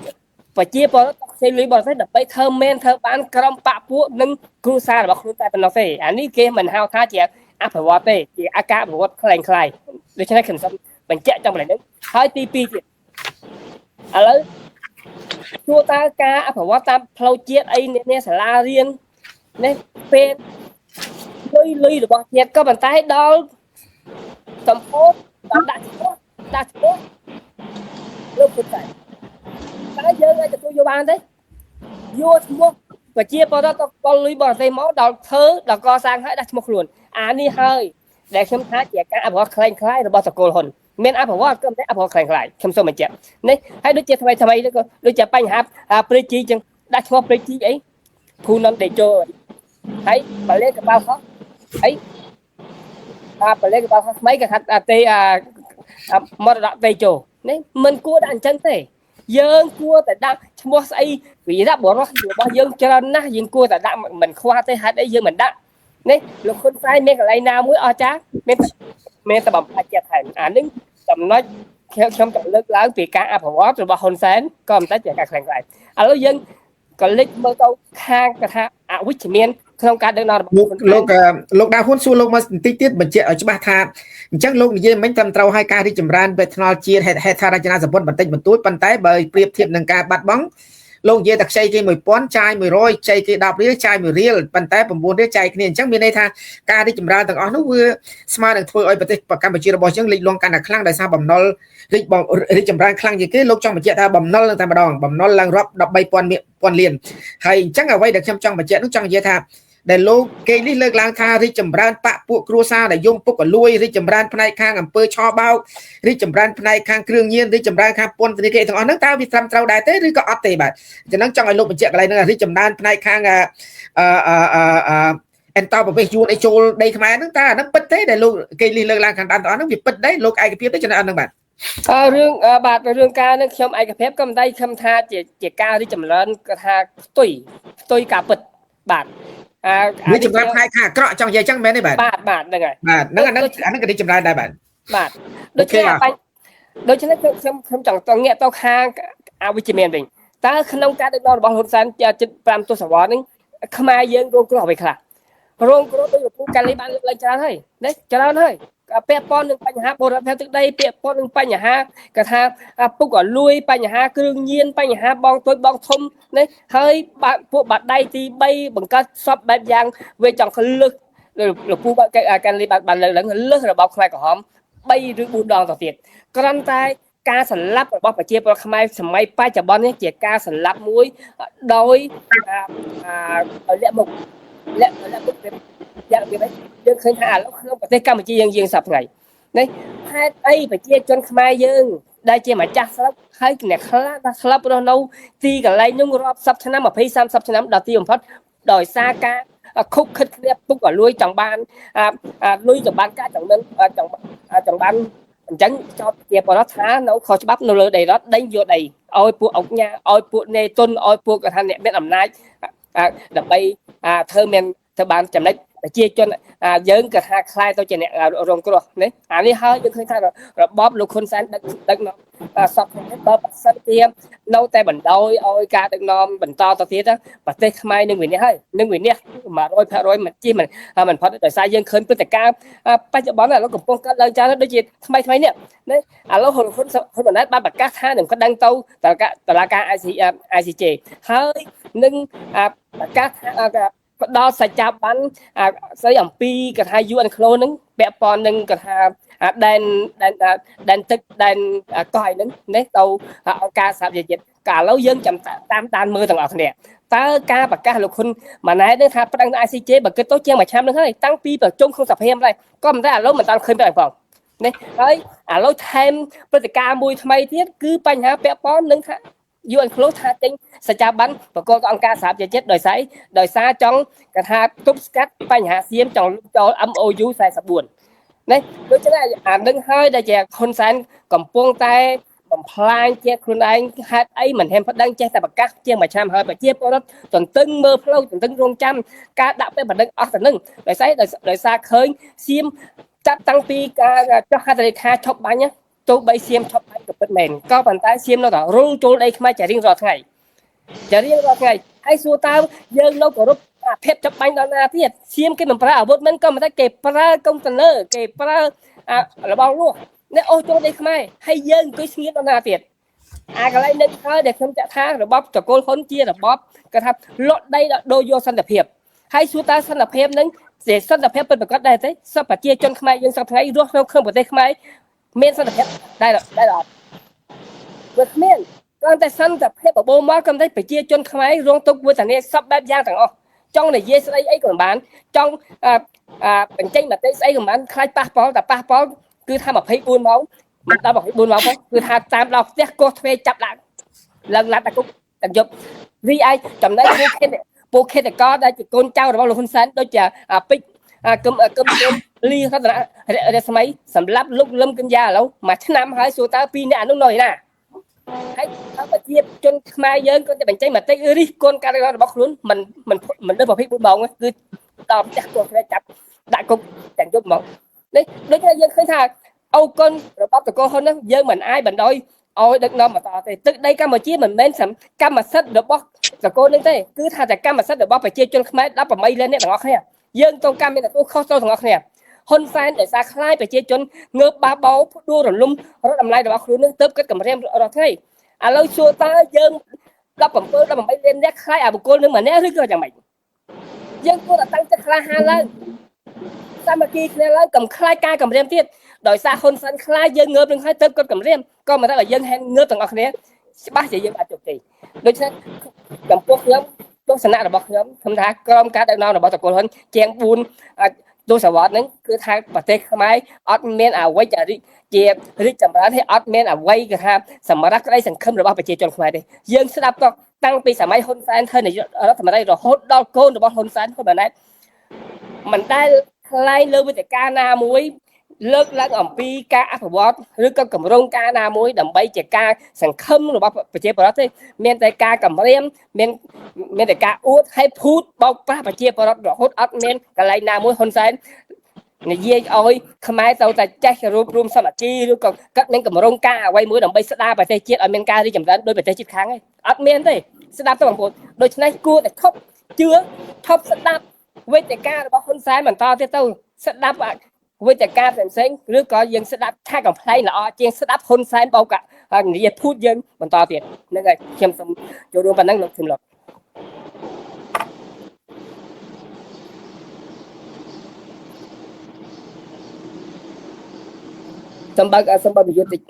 ប្រជាពលរដ្ឋខ្ចីលុយបរទេសដើម្បីធ្វើមែនធ្វើបានក្រុមបកពួកនិងគ្រួសាររបស់ខ្លួនតែប៉ុណ្ណោះទេអានេះគេមិនហៅថាជាអភិវឌ្ឍទេជាអាការអភិវឌ្ឍคล้ายៗដូច្នេះខ្ញុំសូមបញ្ជាក់ចំកន្លែងនេះហើយទី2ទៀតឥឡូវសួរតើការអភិវឌ្ឍតាមផ្លូវជាតិអីនេះសាលារៀននេះពេលលុយរបស់ជាតិក៏ប៉ុន្តែដល់សម្ពោធដល់ដាក់ឈ្មោះលោកហ៊ុនសែនតើយើងអាចទទួលយកបានទេយកឈ្មោះប្រជាពលរដ្ឋទៅលុយបរទេសមកដល់ធ្វើដល់កសាងហើយដាក់ឈ្មោះខ្លួនអានេះហើយដែលខ្ញុំថាជាការអភិវឌ្ឍคล้ายៗរបស់ត្រកូលហ៊ុនមានអភិវឌ្ឍក៏មិនអភិវឌ្ឍคล้ายៗខ្ញុំសូមបញ្ជាក់នេះហើយដូចជាថ្មីនេះក៏ដូចជាបញ្ហាព្រៃជីចឹងដាក់ឈ្មោះព្រៃជីអីភូនំតេជោហើយបលេកប៉ាល់ហោះអីបលេកប៉ាល់ហោះថ្មីក៏ថាទេមរតកតេជោនេះមិនគួរដាក់អញ្ចឹងទេយើងគួរតែដាក់ឈ្មោះស្អីវីរៈបុរសរបស់យើងច្រើនណាស់យើងគួរតែដាក់មិនខ្វះទេហេតុអីយើងមិនដាក់នេះលោកហ៊ុនសែនមានកន្លែងណាមួយអស្ចារ្យមានតែបំផ្លាញចិត្តថែមអានេះចំណុចខ្ញុំចង់លើកឡើងពីការអភិវឌ្ឍរបស់ហ៊ុនសែនក៏មិនតែជាការខ្លាំងខ្លាយឥឡូវយើងក៏លេចមើលទៅខាងកថាអវិជ្ជមានក្នុងការដឹកនាំរបស់
លោកដាវហ៊ុនសួរលោកមកបន្តិចទៀតបញ្ជាក់ឲ្យច្បាស់ថាអញ្ចឹងលោកនិយាយមិញត្រឹមត្រូវឲ្យការរីកចម្រើនវេថ្នល់ជាតិហេដ្ឋារចនាសម្ព័ន្ធបន្តិចបន្តួចប៉ុន្តែបើប្រៀបធៀបនឹងការបាត់បង់លោកនិយាយតែខ្ចីគេ1000ចាយ100ខ្ចីគេ10រៀលចាយ1រៀលប៉ុន្តែ9រៀលចាយគ្នាអញ្ចឹងមានន័យថាការរីកចម្រើនទាំងអស់នោះវាស្មើនឹងធ្វើឲ្យប្រទេសកម្ពុជារបស់យើងលិចលង់កាន់តែខ្លាំងដោយសារបំណុលរីកចម្រើនខ្លាំងជាងគេលោកចង់បញ្ជាក់ថាបំណុលនឹងតែម្ដងបំណុលឡើងរាប់13,000លានហើយអញ្ចឹងអ្វីដែលខ្ញុំចង់បញ្ជាក់នោះចង់និយាយថាដែលលោកគេនេះលើកឡើងថារីកចម្រើនបកពួកគ្រួសារដែលយំពុកអលួយរីកចម្រើនផ្នែកខាងអំពើឆបោករីកចម្រើនផ្នែកខាងគ្រឿងញៀនរីកចម្រើនខាងពន្ធនាគារទាំងអស់ហ្នឹងតើវាត្រឹមត្រូវដែរទេឬក៏អត់ទេបាទចំណងចង់ឲ្យលោកបញ្ជាក់កន្លែងហ្នឹងរីកចម្រើនផ្នែកខាងអន្តរប្រវេសយួនអីចូលដីខ្មែរហ្នឹងតើអាហ្នឹងពិតទេដែលលោកគេនេះលើកឡើងខាងដើមទាំងអស់ហ្នឹងវាពិតទេលោកឯកភាពទេចំណងហ្នឹងបាទ
រឿងបាទរឿងការនឹងខ្ញុំឯកភាពក៏មិនដែរខ្ញុំថាជាការរីកចម្រើនគាត់ថាផ្ទុយការពិតបាទ
វាចម្រើនផ្នែកខាងអាក្រក់ចង់និយាយចឹងមែនទេបាទ
បាទហ្នឹងហើយ
បាទហ្នឹងអាហ្នឹងក៏រីកចម្រើនដែរបាទ
បាទដូច្នេះដូច្នេះខ្ញុំចង់ងាកទៅខាងអវិជ្ជមានវិញ តើក្នុងការដឹកនាំរបស់ហ៊ុនសែនជិត5ទសវត្សរ៍ហ្នឹងខ្មែរយើងរងគ្រោះអ្វីខ្លះរងគ្រោះដោយលោកពូកាលីបានលើកឡើងច្រើនហើយណាច្រើនហើយពាក់ព័ន្ធនឹងបញ្ហាបូរណភាពទឹកដីពាក់ព័ន្ធនឹងបញ្ហាគេថាពុកអលួយបញ្ហាគ្រឿងញៀនបញ្ហាបងតូចបងធំនេះហើយពួកបាត់ដៃទី3បង្កើតសពបែបយ៉ាងវាចង់លឹះលោកពូកាលីបានលើកឡើងលឹះរបបខ្មែរក្រហម3ឬ4ដងទៅទៀតគ្រាន់តែការសម្លាប់របស់ប្រជាពលរដ្ឋខ្មែរសម័យបច្ចុប្បន្ននេះជាការសម្លាប់មួយដោយលាក់មុខលាក់មុខយ៉ាងវាយើងឃើញថាឥឡូវក្នុងប្រទេសកម្ពុជាយើងសប្តាហ៍ថ្ងៃនេះហេតុអីប្រជាជនខ្មែរយើងដែលជាម្ចាស់ស្រុកហើយអ្នកខ្លះដែលធ្លាប់រស់នៅទីកន្លែងនោះរាប់សិបឆ្នាំ20 30ឆ្នាំដល់ទីបំផុតដោយសារការខុបខិតគ្នាពុកឲ្យលួយចង់បានលុយចង់បានការចង់មានចង់បានអញ្ចឹងចោទជាបរិបទថានៅខុសច្បាប់នៅលើដីរដ្ឋដេញយកដីឲ្យពួកអុកញ៉ាឲ្យពួកនេទុនឲ្យពួកកថាអ្នកមានអំណាចដើម្បីធ្វើមានធ្វើបានចំណេញប្រជាជនយើងក៏ថាខ្លាយទៅជាអ្នករងគ្រោះនេះអានេះហើយយើងឃើញថារបបលោកហ៊ុនសែនដឹកនាំសពនេះបើប្រសិនជានៅតែបណ្ដោយឲ្យការដឹកនាំបន្តទៅទៀតប្រទេសខ្មែរនឹងវិនិច្ឆ័យហើយនឹងវិនិច្ឆ័យ100%មិនជិះមិនផុតដោយសារយើងឃើញព្រឹត្តិការណ៍បច្ចុប្បន្នឥឡូវកំពុងកើតឡើងច្រើនដូចជាថ្មីថ្មីនេះនេះឥឡូវហ៊ុនម៉ាណែតបានប្រកាសថានឹងក្តឹងទៅតុលាការ ICJ ហើយនឹងប្រកាសថាផ្ដល់សច្ចាប័នស្អីអំពីកថា UN Close ហ្នឹងពាក់ព័ន្ធនឹងកថាដែនដែនទឹកដែនកោះអីហ្នឹងនេះទៅអង្គការសហប្រជាជាតិកាលឥឡូវយើងចាំតាមដានមើលទាំងអស់គ្នាតើការប្រកាសលោកហ៊ុនម៉ាណែតនឹងថាប្តឹង ICJ បើគិតទៅជាងមួយឆ្នាំហ្នឹងហើយតាំងពីប្រជុំក្នុងសភាម្ល៉េះក៏មិនតែឥឡូវមិនតាន់ឃើញបែបផងនេះហើយឥឡូវថែមព្រឹត្តិការណ៍មួយថ្មីទៀតគឺបញ្ហាពាក់ព័ន្ធនឹងថា UN Close ថាចេញសច្ចាប័នប្រកបអង្គការសហប្រជាជាតិដោយសារចង់គេថាទប់ស្កាត់បញ្ហាសៀមចង់លុបចោល MOU 44នេះដូច្នេះអានឹងហើយដែលជាហ៊ុនសែនកំពុងតែបំផ្លាញជាតិខ្លួនឯងហេតុអីមិនហ៊ានប្តឹងចេះតែប្រកាសជាងមួយឆ្នាំហើយប្រជាពលរដ្ឋទន្ទឹងមើលផ្លូវទន្ទឹងរង់ចាំការដាក់ពេលបណ្ដឹងអស់ទៅនឹងដោយសារឃើញសៀមចាប់តាំងពីការចុះហត្ថលេខាឈប់បាញ់ទោះបីសៀមឈប់បាញ់ក៏ពិតមែនក៏ប៉ុន្តែសៀមនៅតែរុលចូលដីខ្មែរជារៀងរាល់ថ្ងៃហើយសួរតើយើងនៅគោរពភាពចាប់បាញ់ដល់ណាទៀតសៀមគេមិនប្រើអាវុធមិនក៏មិនតែគេប្រើកុំព្យូទ័រគេប្រើរបស់លួសនេះអូសចូលដីខ្មែរហើយយើងអង្គុយស្ងៀមដល់ណាទៀតអាកន្លែងនឹងហើយដែលខ្ញុំចាក់ថារបបត្រកូលហ៊ុនជារបបគេថាលក់ដីដល់ដូរយកសន្តិភាពហើយសួរតើសន្តិភាពនឹងជាសន្តិភាពពិតប្រាកដដែរទេសពប្រជាជនខ្មែរយើងសប្តាហ៍ថ្ងៃរស់នៅក្នុងប្រទេសខ្មែរមានសន្តិភាពដែរអត់វាគ្មានគ្រាន់តែសន្តិភាពបបោមកក៏តែប្រជាជនខ្មែររងទុក្ខវេទនាសពបែបយ៉ាងទាំងអស់ចង់និយាយស្ដីអីក៏មិនបានចង់បញ្ចេញមតិស្អីក៏មិនបានខ្លាចប៉ះពាល់តែប៉ះពាល់គឺថា24ម៉ោងមិនដល់24ម៉ោងផងគឺថាតាមដល់ផ្ទះកោះទ្វេចាប់ឡើងឡើងឡាត់តែគុកទាំងយប់រីឯចំណែកពួកខេតកដែលជាកូនចៅរបស់លោកហ៊ុនសែនដូចជាពេជ្រគឹមគឹមលីរតនរស្មីសម្រាប់លោកលឹមកញ្ញាឥឡូវមួយឆ្នាំហើយសួរតើពីរនាក់អានោះនៅឯណាហើយប្រជាជនខ្មែរយើងក៏តែបញ្ចេញមតិរិះគន់ការរបស់ខ្លួនមិនមិនមិនលើ24ម៉ោងគឺដល់ផ្ទះគាត់គ្នាចាប់ដាក់គុកទាំងយប់ហ្មងនេះដូចថាយើងឃើញថាអូគុណរបបតកូលហ៊ុនហ្នឹងយើងមិនអាចបណ្ដោយឲ្យដឹកនាំបន្តទេទឹកដីកម្ពុជាមិនមែនកម្មសិទ្ធិរបស់តកូលនឹងទេគឺថាតែកម្មសិទ្ធិរបស់ប្រជាជនខ្មែរ18លានអ្នកទាំងអស់គ្នាយើងត្រូវការមានទទួលខុសត្រូវទាំងអស់គ្នាហ៊ុនសែនដោយសារខ្លាចប្រជាជនងើបបាបោផ្ដួលរលំរដ្ឋអំណាចរបស់ខ្លួននឹងទើបគិតគម្រាមរាល់ថ្ងៃឥឡូវសួរតើយើង17 18លានអ្នកខ្លាចអាបុគ្គលនឹងម្នាក់ឬក៏យ៉ាងម៉េចយើងគួរតែតាំងចិត្តក្លាហានឡើងសាមគ្គីគ្នាឡើងកុំខ្លាចការគម្រាមទៀតដោយសារហ៊ុនសែនខ្លាចយើងងើបនឹងហើយទើបគាត់គម្រាមក៏មិនតែឲ្យយើងហ៊ានងើបទាំងអស់គ្នាច្បាស់ជាយើងអាចជោគជ័យដូច្នេះចំពោះខ្ញុំទស្សនៈរបស់ខ្ញុំខ្ញុំថាក្រុមការដឹកនាំរបស់តកូលហ៊ុនជាង4ទសវត្សរ៍ហ្នឹងគឺថាប្រទេសខ្មែរអត់មានអ្វីជារីកចម្រើនហើយអត់មានអ្វីគេថាសម្រាប់ក្តីសង្ឃឹមរបស់ប្រជាជនខ្មែរទេយើងស្ដាប់តតាំងពីសម័យហ៊ុនសែនធ្វើនាយករដ្ឋមន្ត្រីរហូតដល់កូនរបស់ហ៊ុនសែនហ៊ុនម៉ាណែតមិនដែលថ្លែងលើវិទ្យាការណាមួយលើកឡើងអំពីការអភិវឌ្ឍឬក៏គម្រោងការណាមួយដើម្បីជាការសង្ឃឹមរបស់ប្រជាពលរដ្ឋទេមានតែការគម្រាមមានតែការអួតហើយភូតបោកប្រាស់ប្រជាពលរដ្ឋរហូតអត់មានកន្លែងណាមួយហ៊ុនសែន និយាយឲ្យខ្មែរទៅតែចេះរួបរวมសាមគ្គីឬក៏កាត់នឹងកម្រងការអ្វីមួយដើម្បីស្ដារប្រទេសជាតិឲ្យមានការរីកចម្រើនដោយប្រទេសជាតិខាងឯងអត់មានទេស្ដាប់ទៅបងប្អូនដូច្នេះគួរតែឈប់ជឿឈប់ស្ដាប់វេទិការបស់ហ៊ុនសែនបន្តទៀតទៅស្ដាប់វេទិកាផ្សេងៗឬក៏យើងស្ដាប់ឆាកកំ pl ែងល្អជាងស្ដាប់ហ៊ុនសែនបោកនិយាយភូតយើងបន្តទៀតហ្នឹងហើយខ្ញុំសូមចូលរួមប៉ុណ្ណឹងលោកធីមលោកសូមបើកសូមបើកយុទ្ធតិច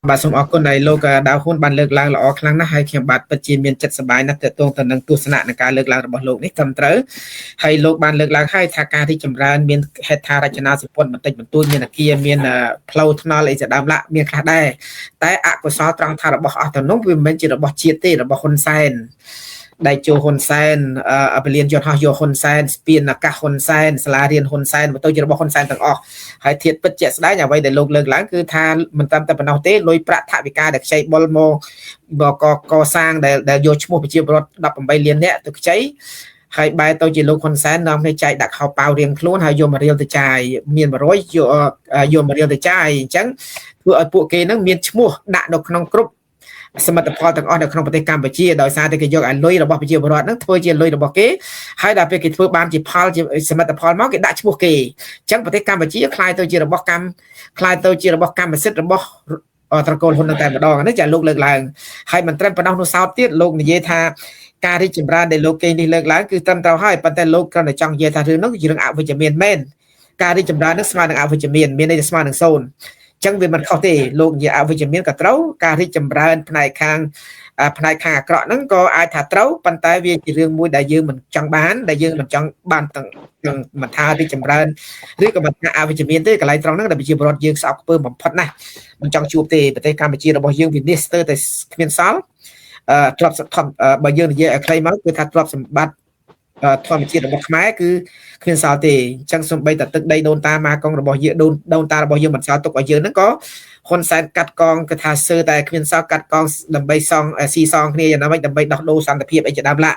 បាទសូមអរគុណដែលលោកដាវហ៊ុនបានលើកឡើងល្អខ្លាំងណាស់ហើយខ្ញុំបាទពិតជាមានចិត្តសប្បាយណាស់ទាក់ទងទៅនឹងទស្សនៈនៃការលើកឡើងរបស់លោកនេះត្រឹមត្រូវហើយលោកបានលើកឡើងហើយថាការរីកចម្រើនមានហេដ្ឋារចនាសម្ព័ន្ធបន្តិចបន្តួចមានអាគារមានផ្លូវថ្នល់អីជាដើមឡាក់មានខ្លះដែរតែអកុសលត្រង់ថារបស់អស់ទៅនោះវាមិនមែនជារបស់ជាតិទេរបស់ហ៊ុនសែនដៃជោហ៊ុនសែនអពលានយន្តហោះយកហ៊ុនសែនស្ពានអាកាសហ៊ុនសែនសាលារៀនហ៊ុនសែនមកទៅជារបស់ហ៊ុនសែនទាំងអស់ហើយធៀបពិតជាក់ស្ដែងអ្វីដែលលោកលើកឡើងគឺថាមិនត្រឹមតែប៉ុណ្ណោះទេលុយប្រាក់ថវិកាដែលខ្ចីបុលមកកសាងដែលយកឈ្មោះប្រជាពលរដ្ឋ18លាននាក់ទៅខ្ចីហើយបែរទៅជាលោកហ៊ុនសែននាំគ្នាចែកដាក់ខោប៉ាវរៀងខ្លួនហើយយកមករៀលទៅចាយមាន100យកមករៀលទៅចាយអញ្ចឹងធ្វើឲ្យពួកគេនឹងមានឈ្មោះដាក់នៅក្នុងគ្រប់សមិទ្ធផលទាំងអស់នៅក្នុងប្រទេសកម្ពុជាដោយសារតែគេយកអាលុយរបស់ប្រជាពលរដ្ឋហ្នឹងធ្វើជាលុយរបស់គេហើយដល់ពេលគេធ្វើបានជាផលជាសមិទ្ធផលមកគេដាក់ឈ្មោះគេអញ្ចឹងប្រទេសកម្ពុជាក្លាយទៅជារបស់កម្មក្លាយទៅជារបស់កម្មសិទ្ធិរបស់ត្រកូលហ៊ុនតែម្ដងនេះចាលោកលើកឡើងហើយមិនត្រឹមប៉ុណ្ណោះនោះសោតទៀតលោកនិយាយថាការរីកចម្រើនដែលលោកគេនេះលើកឡើងគឺត្រឹមត្រូវហើយប៉ុន្តែលោកគ្រាន់តែចង់និយាយថារឿងនោះគឺជារឿងអវិជ្ជមានមែនការរីកចម្រើននឹងស្មើនឹងអវិជ្ជមានមានន័យថាស្មើនឹងសូន្យចឹងវាមិនខុសទេលោកនិយាយអវិជ្ជមានក៏ត្រូវការរីកចម្រើនផ្នែកខាងអាក្រក់ហ្នឹងក៏អាចថាត្រូវប៉ុន្តែវាជារឿងមួយដែលយើងមិនចង់បានដែលយើងមិនចង់បានទាំងមិនថារីកចម្រើនឬក៏មិនថាអវិជ្ជមានទេកន្លែងត្រង់ហ្នឹងដែលប្រជាពលរដ្ឋយើងស្អប់ខ្ពើមបំផុតណាស់មិនចង់ជួបទេប្រទេសកម្ពុជារបស់យើងវិនិច្ឆ័យស្ទើរតែគ្មានសល់ទ្រព្យសម្បត្តិបើយើងនិយាយឲ្យខ្លីមកគឺថាទ្រព្យសម្បត្តិធម្មជាតិរបស់ខ្មែរគឺគ្មានសល់ទេអញ្ចឹងសំបីតែទឹកដីដូនតាម៉ាកុងរបស់យើងដូនតារបស់យើងមិនសល់ទុកឲ្យយើងហ្នឹងក៏ហ៊ុនសែនកាត់កងគឺថាសើតែគ្មានសល់កាត់កងដើម្បីសងស៊ីសងគ្នាយ៉ាងណាម៉េចដើម្បីដោះដូរសន្តិភាពអីជាដើមឡា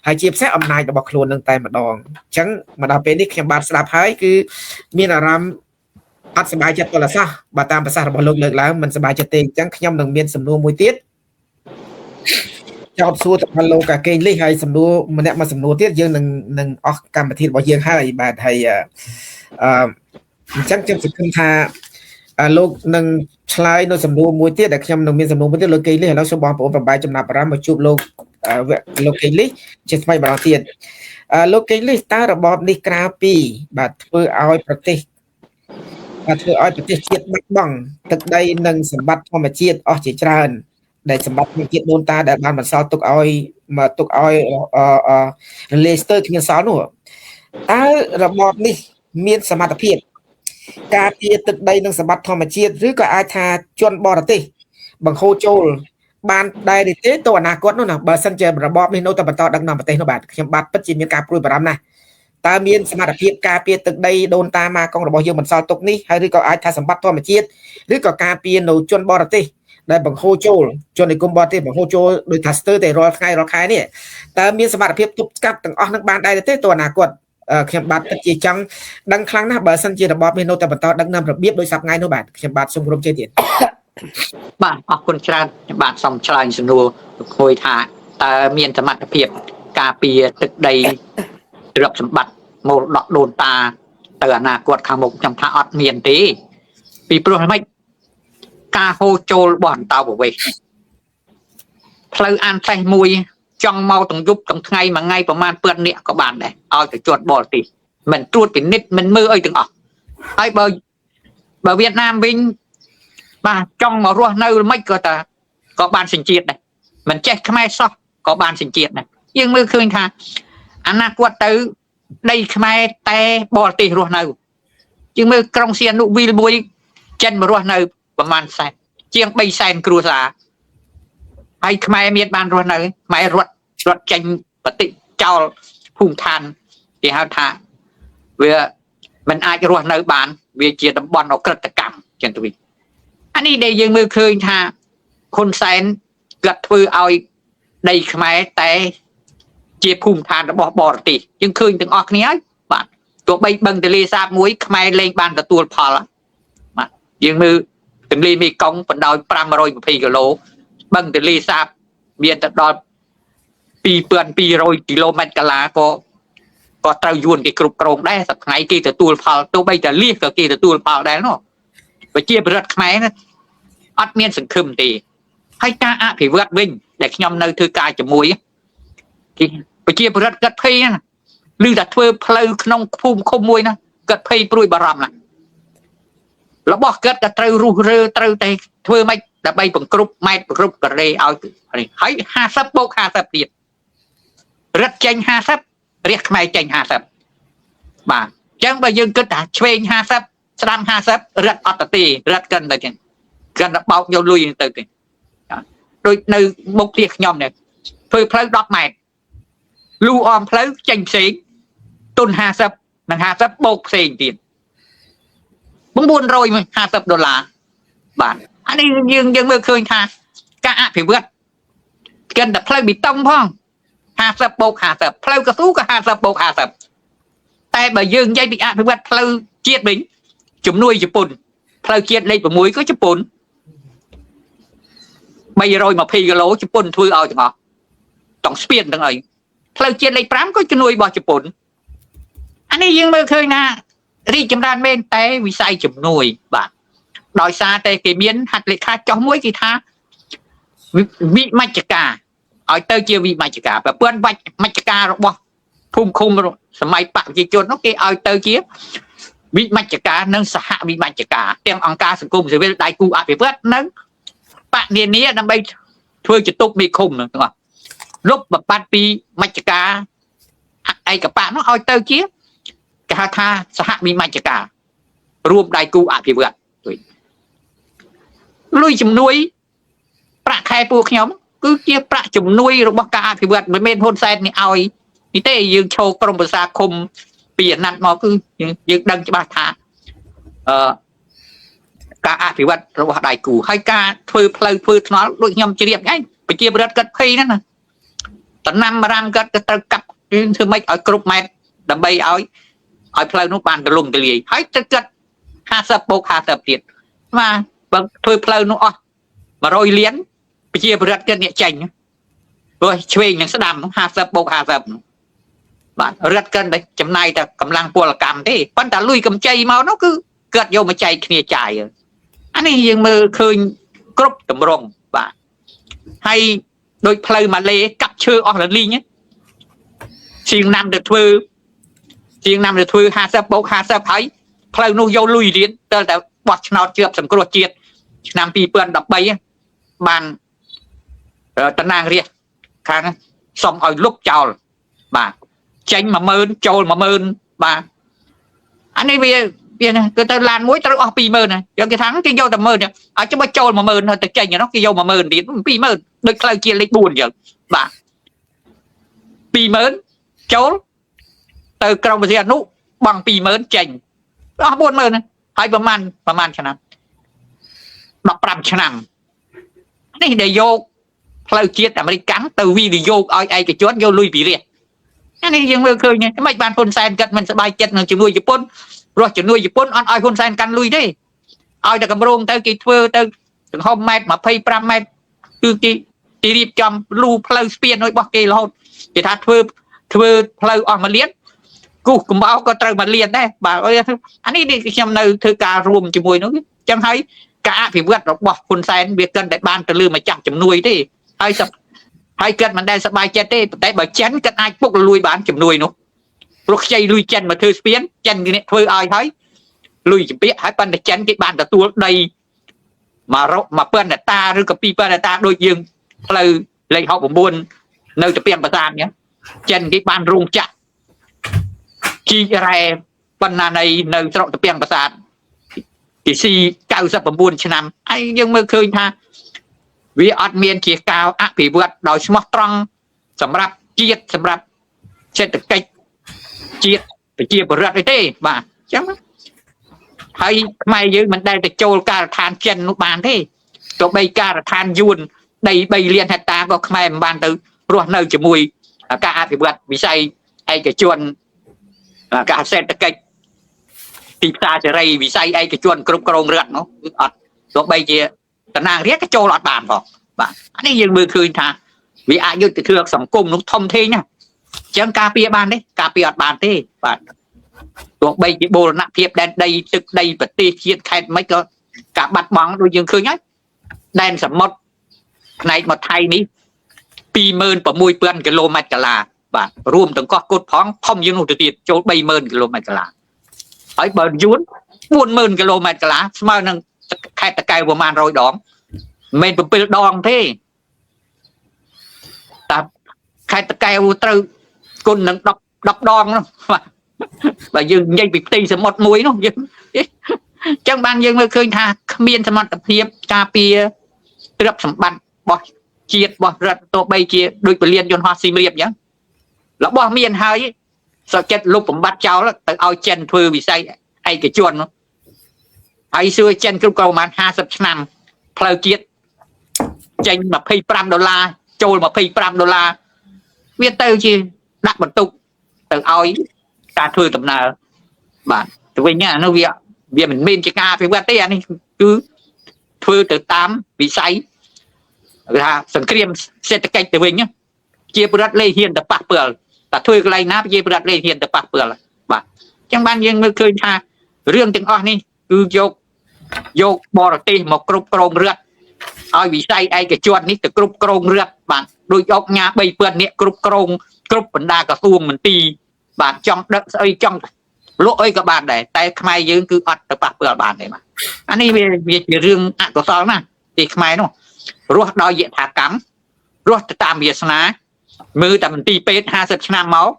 ហើយជាពិសេសអំណាចរបស់ខ្លួននឹងតែម្ដងអញ្ចឹងមកដល់ពេលនេះខ្ញុំបាទស្ដាប់ហើយគឺមានអារម្មណ៍អត់សប្បាយចិត្តទល់សោះបើតាមប្រសាសន៍របស់លោកលើកឡើងមិនសប្បាយចិត្តទេអញ្ចឹងខ្ញុំនឹងមានសំណួរមួយទៀតចោតសួរទៅដល់លោកកេងលីហើយសំណួរម្នាក់មួយសំណួរទៀតយើងនឹងអស់កម្មវិធីរបស់យើងហើយបាទហើយអញ្ចឹងខ្ញុំសង្ឃឹមថាលោកនឹងឆ្លើយនៅសំណួរមួយទៀតដែលខ្ញុំនឹងមានសំណួរមួយទៀតលោកកេងលីឥឡូវសូមបងប្អូនប្របែចំណាប់អារម្មណ៍មកជួបលោកកេងលីជាថ្មីម្ដងទៀតលោកកេងលីតើរបបនេះក្រៅពីបាទធ្វើឲ្យប្រទេសបាទធ្វើឲ្យប្រទេសជាតិបាត់បង់ទឹកដីនិងសម្បត្តិធម្មជាតិអស់ជាច្រើនដែលសម្បត្តិធម្មជាតិដូនតាដែលបានបន្សល់ទុកឲ្យមកទុកឲ្យរលាយស្ទើរគ្មានសល់នោះតើរបបនេះមានសមត្ថភាពការពារទឹកដីនិងសម្បត្តិធម្មជាតិឬក៏អាចថាជនបរទេសបង្ហូរចូលបានដែរទេទៅអនាគតនោះណាបើសិនជារបបនេះនៅតែបន្តដឹកនាំប្រទេសនោះបាទខ្ញុំបាទពិតជាមានការព្រួយបារម្ភណាស់តើមានសមត្ថភាពការពារទឹកដីដូនតាម៉ាកុងរបស់យើងបន្សល់ទុកនេះហើយឬក៏អាចថាសម្បត្តិធម្មជាតិឬក៏ការពារនៅជនបរទេសដែលបង្ហូរចូលជននិគមបរទេសបង្ហូរចូលដោយថាស្ទើរតែរាល់ថ្ងៃរាល់ខែនេះតើមានសមត្ថភាពទប់ស្កាត់ទាំងអស់នឹងបានដែរទេទៅអនាគតខ្ញុំបាទពិតជាចង់ដឹងខ្លាំងណាស់បើសិនជារបបនេះនៅតែបន្តដឹកនាំរបៀបដោយសប្តាហ៍ថ្ងៃនោះបាទខ្ញុំបាទសូមគោរពជ័យទៀត
បាទអរគុណច្រើនខ្ញុំបាទសូមឆ្លើយសំណួរលោកគួយថាតើមានសមត្ថភាពការពារទឹកដីទ្រព្យសម្បត្តិមរតកដូនតាទៅអនាគតខាងមុខខ្ញុំថាអត់មានទេពីព្រោះហ្មេចការហូរចូលរបស់អន្តោប្រវេសន៍ផ្លូវអានផ្លេសមួយចង់មកទាំងយប់ទាំងថ្ងៃមួយថ្ងៃប្រហែលពាន់នាក់ក៏បានដែរឲ្យទៅជាប់បរទេសមិនត្រួតពិនិត្យមិនមើលអីទាំងអស់ហើយបើវៀតណាមវិញបាទចង់មករស់នៅមិនក៏តាក៏បានសញ្ជាតិដែរមិនចេះខ្មែរសោះក៏បានសញ្ជាតិដែរយើងមើលឃើញថាអនាគតទៅដីខ្មែរតែបរទេសរស់នៅយើងមើលក្រុងសៀនុវីលមួយចិនមករស់នៅប្រហែលសែនជាង3សែនគ្រួសារហើយខ្មែរមានបានរស់នៅខ្មែររត់ចេញបតិចោលភូមិឋានគេហៅថាវាមិនអាចរស់នៅបានវាជាតំបន់អក្រិតកម្មចឹងទៅវិញអានេះដែលយើងមើលឃើញថាហ៊ុនសែនគាត់ធ្វើឲ្យដីខ្មែរតែជាភូមិឋានរបស់បរទេសយើងឃើញទាំងអស់គ្នាហើយបាទ ទោះបីបឹងទលេសាបមួយខ្មែរលែងបានទទួលផលបាទយើងមើលទន្លេមេគង្គបណ្ដោយ520គីឡូបឹងទន្លេសាបមានទៅដល់2200គីឡូម៉ែត្រកាឡាក៏ត្រូវយួនគេគ្រប់គ្រងដែរសប្តាហ៍គេទទួលផលទោះបីតែលៀសក៏គេទទួលផលដែរនោះប្រជាពលរដ្ឋខ្មែរណាអត់មានសង្ឃឹមទេហើយការអភិវឌ្ឍវិញដែលខ្ញុំនៅធ្វើការជាមួយគេប្រជាពលរដ្ឋគាត់ភ័យណាឬតែធ្វើផ្លូវក្នុងភូមិឃុំមួយណាគាត់ភ័យព្រួយបារម្ភណារបស់គាត់ក៏ត្រូវរុះរើត្រូវតែធ្វើម៉េចដើម្បីបង្គ្រប់ម៉ែត្របង្គ្រប់ការ៉េឲ្យហើយ50បូក50ទៀតរឹតចេញ50រះខ្មែរចេញ50បាទអញ្ចឹងបើយើងគិតថាឆ្វេង50ស្ដាំ50រឹតអត់ទេរឹតកិនទៅចឹងកិនតែបោកយកលុយទៅទេដូចនៅមុខផ្ទះខ្ញុំនេះធ្វើផ្លូវ10ម៉ែត្រលូអមផ្លូវចេញផ្សេងទុន50និង50បូកផ្សេងទៀត950ដុល្លារបាទអានេះយើងមើលឃើញថាការអភិវឌ្ឍកិនតែផ្លូវបេតុងផង50បូក50ផ្លូវកស៊ូក៏50បូក50តែបើយើងនិយាយពីអភិវឌ្ឍផ្លូវជាតិវិញជំនួយជប៉ុនផ្លូវជាតិលេខ6ក៏ជប៉ុន320គីឡូជប៉ុនធ្វើឲ្យទាំងអស់ទាំងស្ពានទាំងអីផ្លូវជាតិលេខ5ក៏ជំនួយរបស់ជប៉ុនអានេះយើងមើលឃើញថារីកចម្រើនមែនតែវិស័យជំនួយបាទដោយសារតែគេមានហត្ថលេខាចុះមួយគេថាវិមជ្ឈការឲ្យទៅជាវិមជ្ឈការប្រព័ន្ធមជ្ឈការរបស់ភូមិឃុំសម័យបក្សប្រជាជននោះគេឲ្យទៅជាវិមជ្ឈការនិងសហវិមជ្ឈការទាំងអង្គការសង្គមស៊ីវិលដៃគូអភិវឌ្ឍនិងបកនានាដើម្បីធ្វើជាទុកមេឃុំទាំងអស់លុបបំបាត់ពីមជ្ឈការឯកបៈនោះឲ្យទៅជាគេហៅថាសហវិមជ្ឈការរួមដៃគូអភិវឌ្ឍលុយជំនួយប្រាក់ខែពួកខ្ញុំគឺជាប្រាក់ជំនួយរបស់ការអភិវឌ្ឍមិនមែនហ៊ុនសែននេះឲ្យនេះទេយើងឈរក្រុមប្រឹក្សាឃុំពីអាណត្តិមកគឺយើងដឹងច្បាស់ថាអឺការអភិវឌ្ឍរបស់ដៃគូហើយការធ្វើផ្លូវធ្វើថ្នល់ដូចខ្ញុំជ្រាបហ្នឹងប្រជាពលរដ្ឋគាត់ភ័យហ្នឹងណាតំណាំរាំគាត់ក៏ត្រូវកាប់ធ្វើម៉េចឲ្យគ្រប់ម៉ែត្រដើម្បីឲ្យផ្លូវនោះបានទលំទលាយហើយទៅគិត50បូក50ទៀតបាទបើធ្វើផ្លូវនោះអស់100លានប្រជាពលរដ្ឋគាត់អ្នកចេញព្រោះឆ្វេងនឹងស្ដាំ50បូក50បាទរត់កិនតែចំណាយតែកម្លាំងពលកម្មទេប៉ុន្តែលុយកម្ចីមកនោះគឺគាត់យកមកចែកគ្នាចាយអានេះយើងមើលឃើញគ្រប់តម្រង់បាទហើយដូចផ្លូវម៉ាឡេកាប់ឈើអស់រលីងជាងណាំទៅធ្វើជាងណាំទៅធ្វើ50បូក50ហើយផ្លូវនោះយកលុយរៀនតែបោះឆ្នោតជឿបសង្គ្រោះជាតិឆ្នាំ2013បានតំណាងរាស្ត្រខាងសុំឲ្យលុបចោលបាទចេញ10000ចូល10000បាទអានេះវាគឺទៅឡានមួយត្រូវអស់20000ណាយកគេថាគេយកតែ10000ឲ្យចុះបើចូល10000ទៅចេញនោះគេយក10000ទៀត20000ដូចផ្លូវជាលេខ4អញ្ចឹងបាទ20000ចូលទៅក្រុមវិទ្យានុបង់20000ចេញអស់40000ណាហើយប្រហែលឆ្នាំ15ឆ្នាំនេះដែលយកផ្លូវជាតិអាមេរិកកាំងទៅវិនិយោគឲ្យឯកជនយកលុយពីរាជអានេះយើងមើលឃើញមិនបានហ៊ុនសែនគាត់មិនសប្បាយចិត្តនឹងជំនួយជប៉ុនព្រោះជំនួយជប៉ុនអត់ឲ្យហ៊ុនសែនកាន់លុយទេឲ្យតែកម្រងទៅគេធ្វើទៅទំហំម៉ែត្រ25ម៉ែត្រគឺគេរៀបចំលូផ្លូវស្ពានឲ្យរបស់គេរហូតគេថាធ្វើផ្លូវអស់1លានគូសកំបោក៏ត្រូវ1លានដែរបាទអានេះខ្ញុំនៅធ្វើការរួមជាមួយនោះអញ្ចឹងហើយការអភិវឌ្ឍរបស់ហ៊ុនសែនវាកិនតែបានទៅលើម្ចាស់ជំនួយទេហើយគាត់មិនដែលសប្បាយចិត្តទេតែបើចិនគាត់អាចពុករលួយបានជំនួយនោះព្រោះខ្ចីលុយចិនមកធ្វើស្ពានចិនគេធ្វើឲ្យហើយលុយចម្ពាក់ហើយប៉ុន្តែចិនគេបានទទួលដី1000ហិកតាឬក៏2000ហិកតាដូចយើងផ្លូវលេខ69នៅតាពាំងប្រាសាទអញ្ចឹងចិនគេបានរោងចក្រជីករ៉ែបណ្ណានៃនៅស្រុកតាពាំងប្រាសាទគេស៊ី99ឆ្នាំហើយយើងមើលឃើញថាវាអត់មានជាការអភិវឌ្ឍដោយស្មោះត្រង់សម្រាប់ជាតិសម្រាប់សេដ្ឋកិច្ចជាតិប្រជាពលរដ្ឋអីទេបាទអញ្ចឹងហើយខ្មែរយើងមិនដែលទៅចូលការដ្ឋានចិននោះបានទេទោះបីការដ្ឋានយួនដី3លានហិកតាក៏ខ្មែរមិនបានទៅរស់នៅជាមួយការអភិវឌ្ឍវិស័យឯកជន ការសេដ្ឋកិច្ចទីផ្សារសេរីវិស័យឯកជនគ្រប់គ្រងរដ្ឋនោះគឺអត់ទោះបីជាតំណាងរាស្ត្រក៏ចូលអត់បានផងបាទអានេះយើងមើលឃើញថាវាអយុត្តិធម៌សង្គមនោះធំធេងណាស់អញ្ចឹងការពារបានទេការពារអត់បានទេបាទទោះបីជាបូរណភាពដែនដីទឹកដីប្រទេសជាតិខេត្តមិនក៏ការបាត់បង់ដូចយើងឃើញហើយដែនសមុទ្រផ្នែកមកថៃនេះ 26,000 គីឡូម៉ែត្រកាឡាបាទរួមទាំងកោះគុតផងធំជាងនោះទៅទៀតចូល 30,000 គីឡូម៉ែត្រកាឡាហើយបើយួន 40,000 គីឡូម៉ែត្រកាឡាស្មើនឹងខេត្តតាកែវប្រមាណ100ដងមិនមែន7ដងទេតាខេត្តតាកែវត្រូវគុណនឹង10ដងនោះបាទបើយើងនិយាយពីផ្ទៃសមុទ្រមួយនោះយើងអញ្ចឹងបានយើងមើលឃើញថាគ្មានសមត្ថភាពការពារទ្រព្យសម្បត្តិរបស់ជាតិរបស់រដ្ឋទោះបីជាដូចពលានយន្តហោះសៀមរាបអញ្ចឹងរបស់មានហើយសុខចិត្តលុបបំបត្តិចោលទៅឲ្យចិនធ្វើវិស័យឯកជននោះហើយសួរចិនគ្រប់គ្រងប្រហែល50ឆ្នាំផ្លូវជាតិចេញ25ដុល្លារចូល25ដុល្លារវាទៅជាដាក់បន្ទុកទៅឲ្យការធ្វើដំណើរបាទទៅវិញអានោះវាមិនមែនជាការអភិវឌ្ឍទេអានេះគឺធ្វើទៅតាមវិស័យគេថាសង្គ្រាមសេដ្ឋកិច្ចទៅវិញជាប្រដ្ឋលេហ៊ានទៅប៉ះពាល់តែធ្វើកន្លែងណាជាប្រដ្ឋលេហ៊ានទៅប៉ះពាល់បាទអញ្ចឹងបានយើងមើលឃើញថារឿងទាំងអស់នេះគឺយកបរទេសមកគ្រប់គ្រងរដ្ឋឲ្យវិស័យឯកជននេះទៅគ្រប់គ្រងរដ្ឋបាទដូចអុកញ៉ា3000នាក់គ្រប់គ្រងគ្រប់បណ្ដាក្រសួងមន្ទីរបាទចង់ដឹកស្អីចង់លក់អីក៏បានដែរតែខ្មែរយើងគឺអត់ទៅប៉ះពាល់បានទេបាទអានេះវាជារឿងអកុសលណាស់ទីខ្មែរនោះរស់ដោយយថាកម្មរស់ទៅតាមវាសនាមើលតែមន្ទីរពេទ្យ50ឆ្នាំមក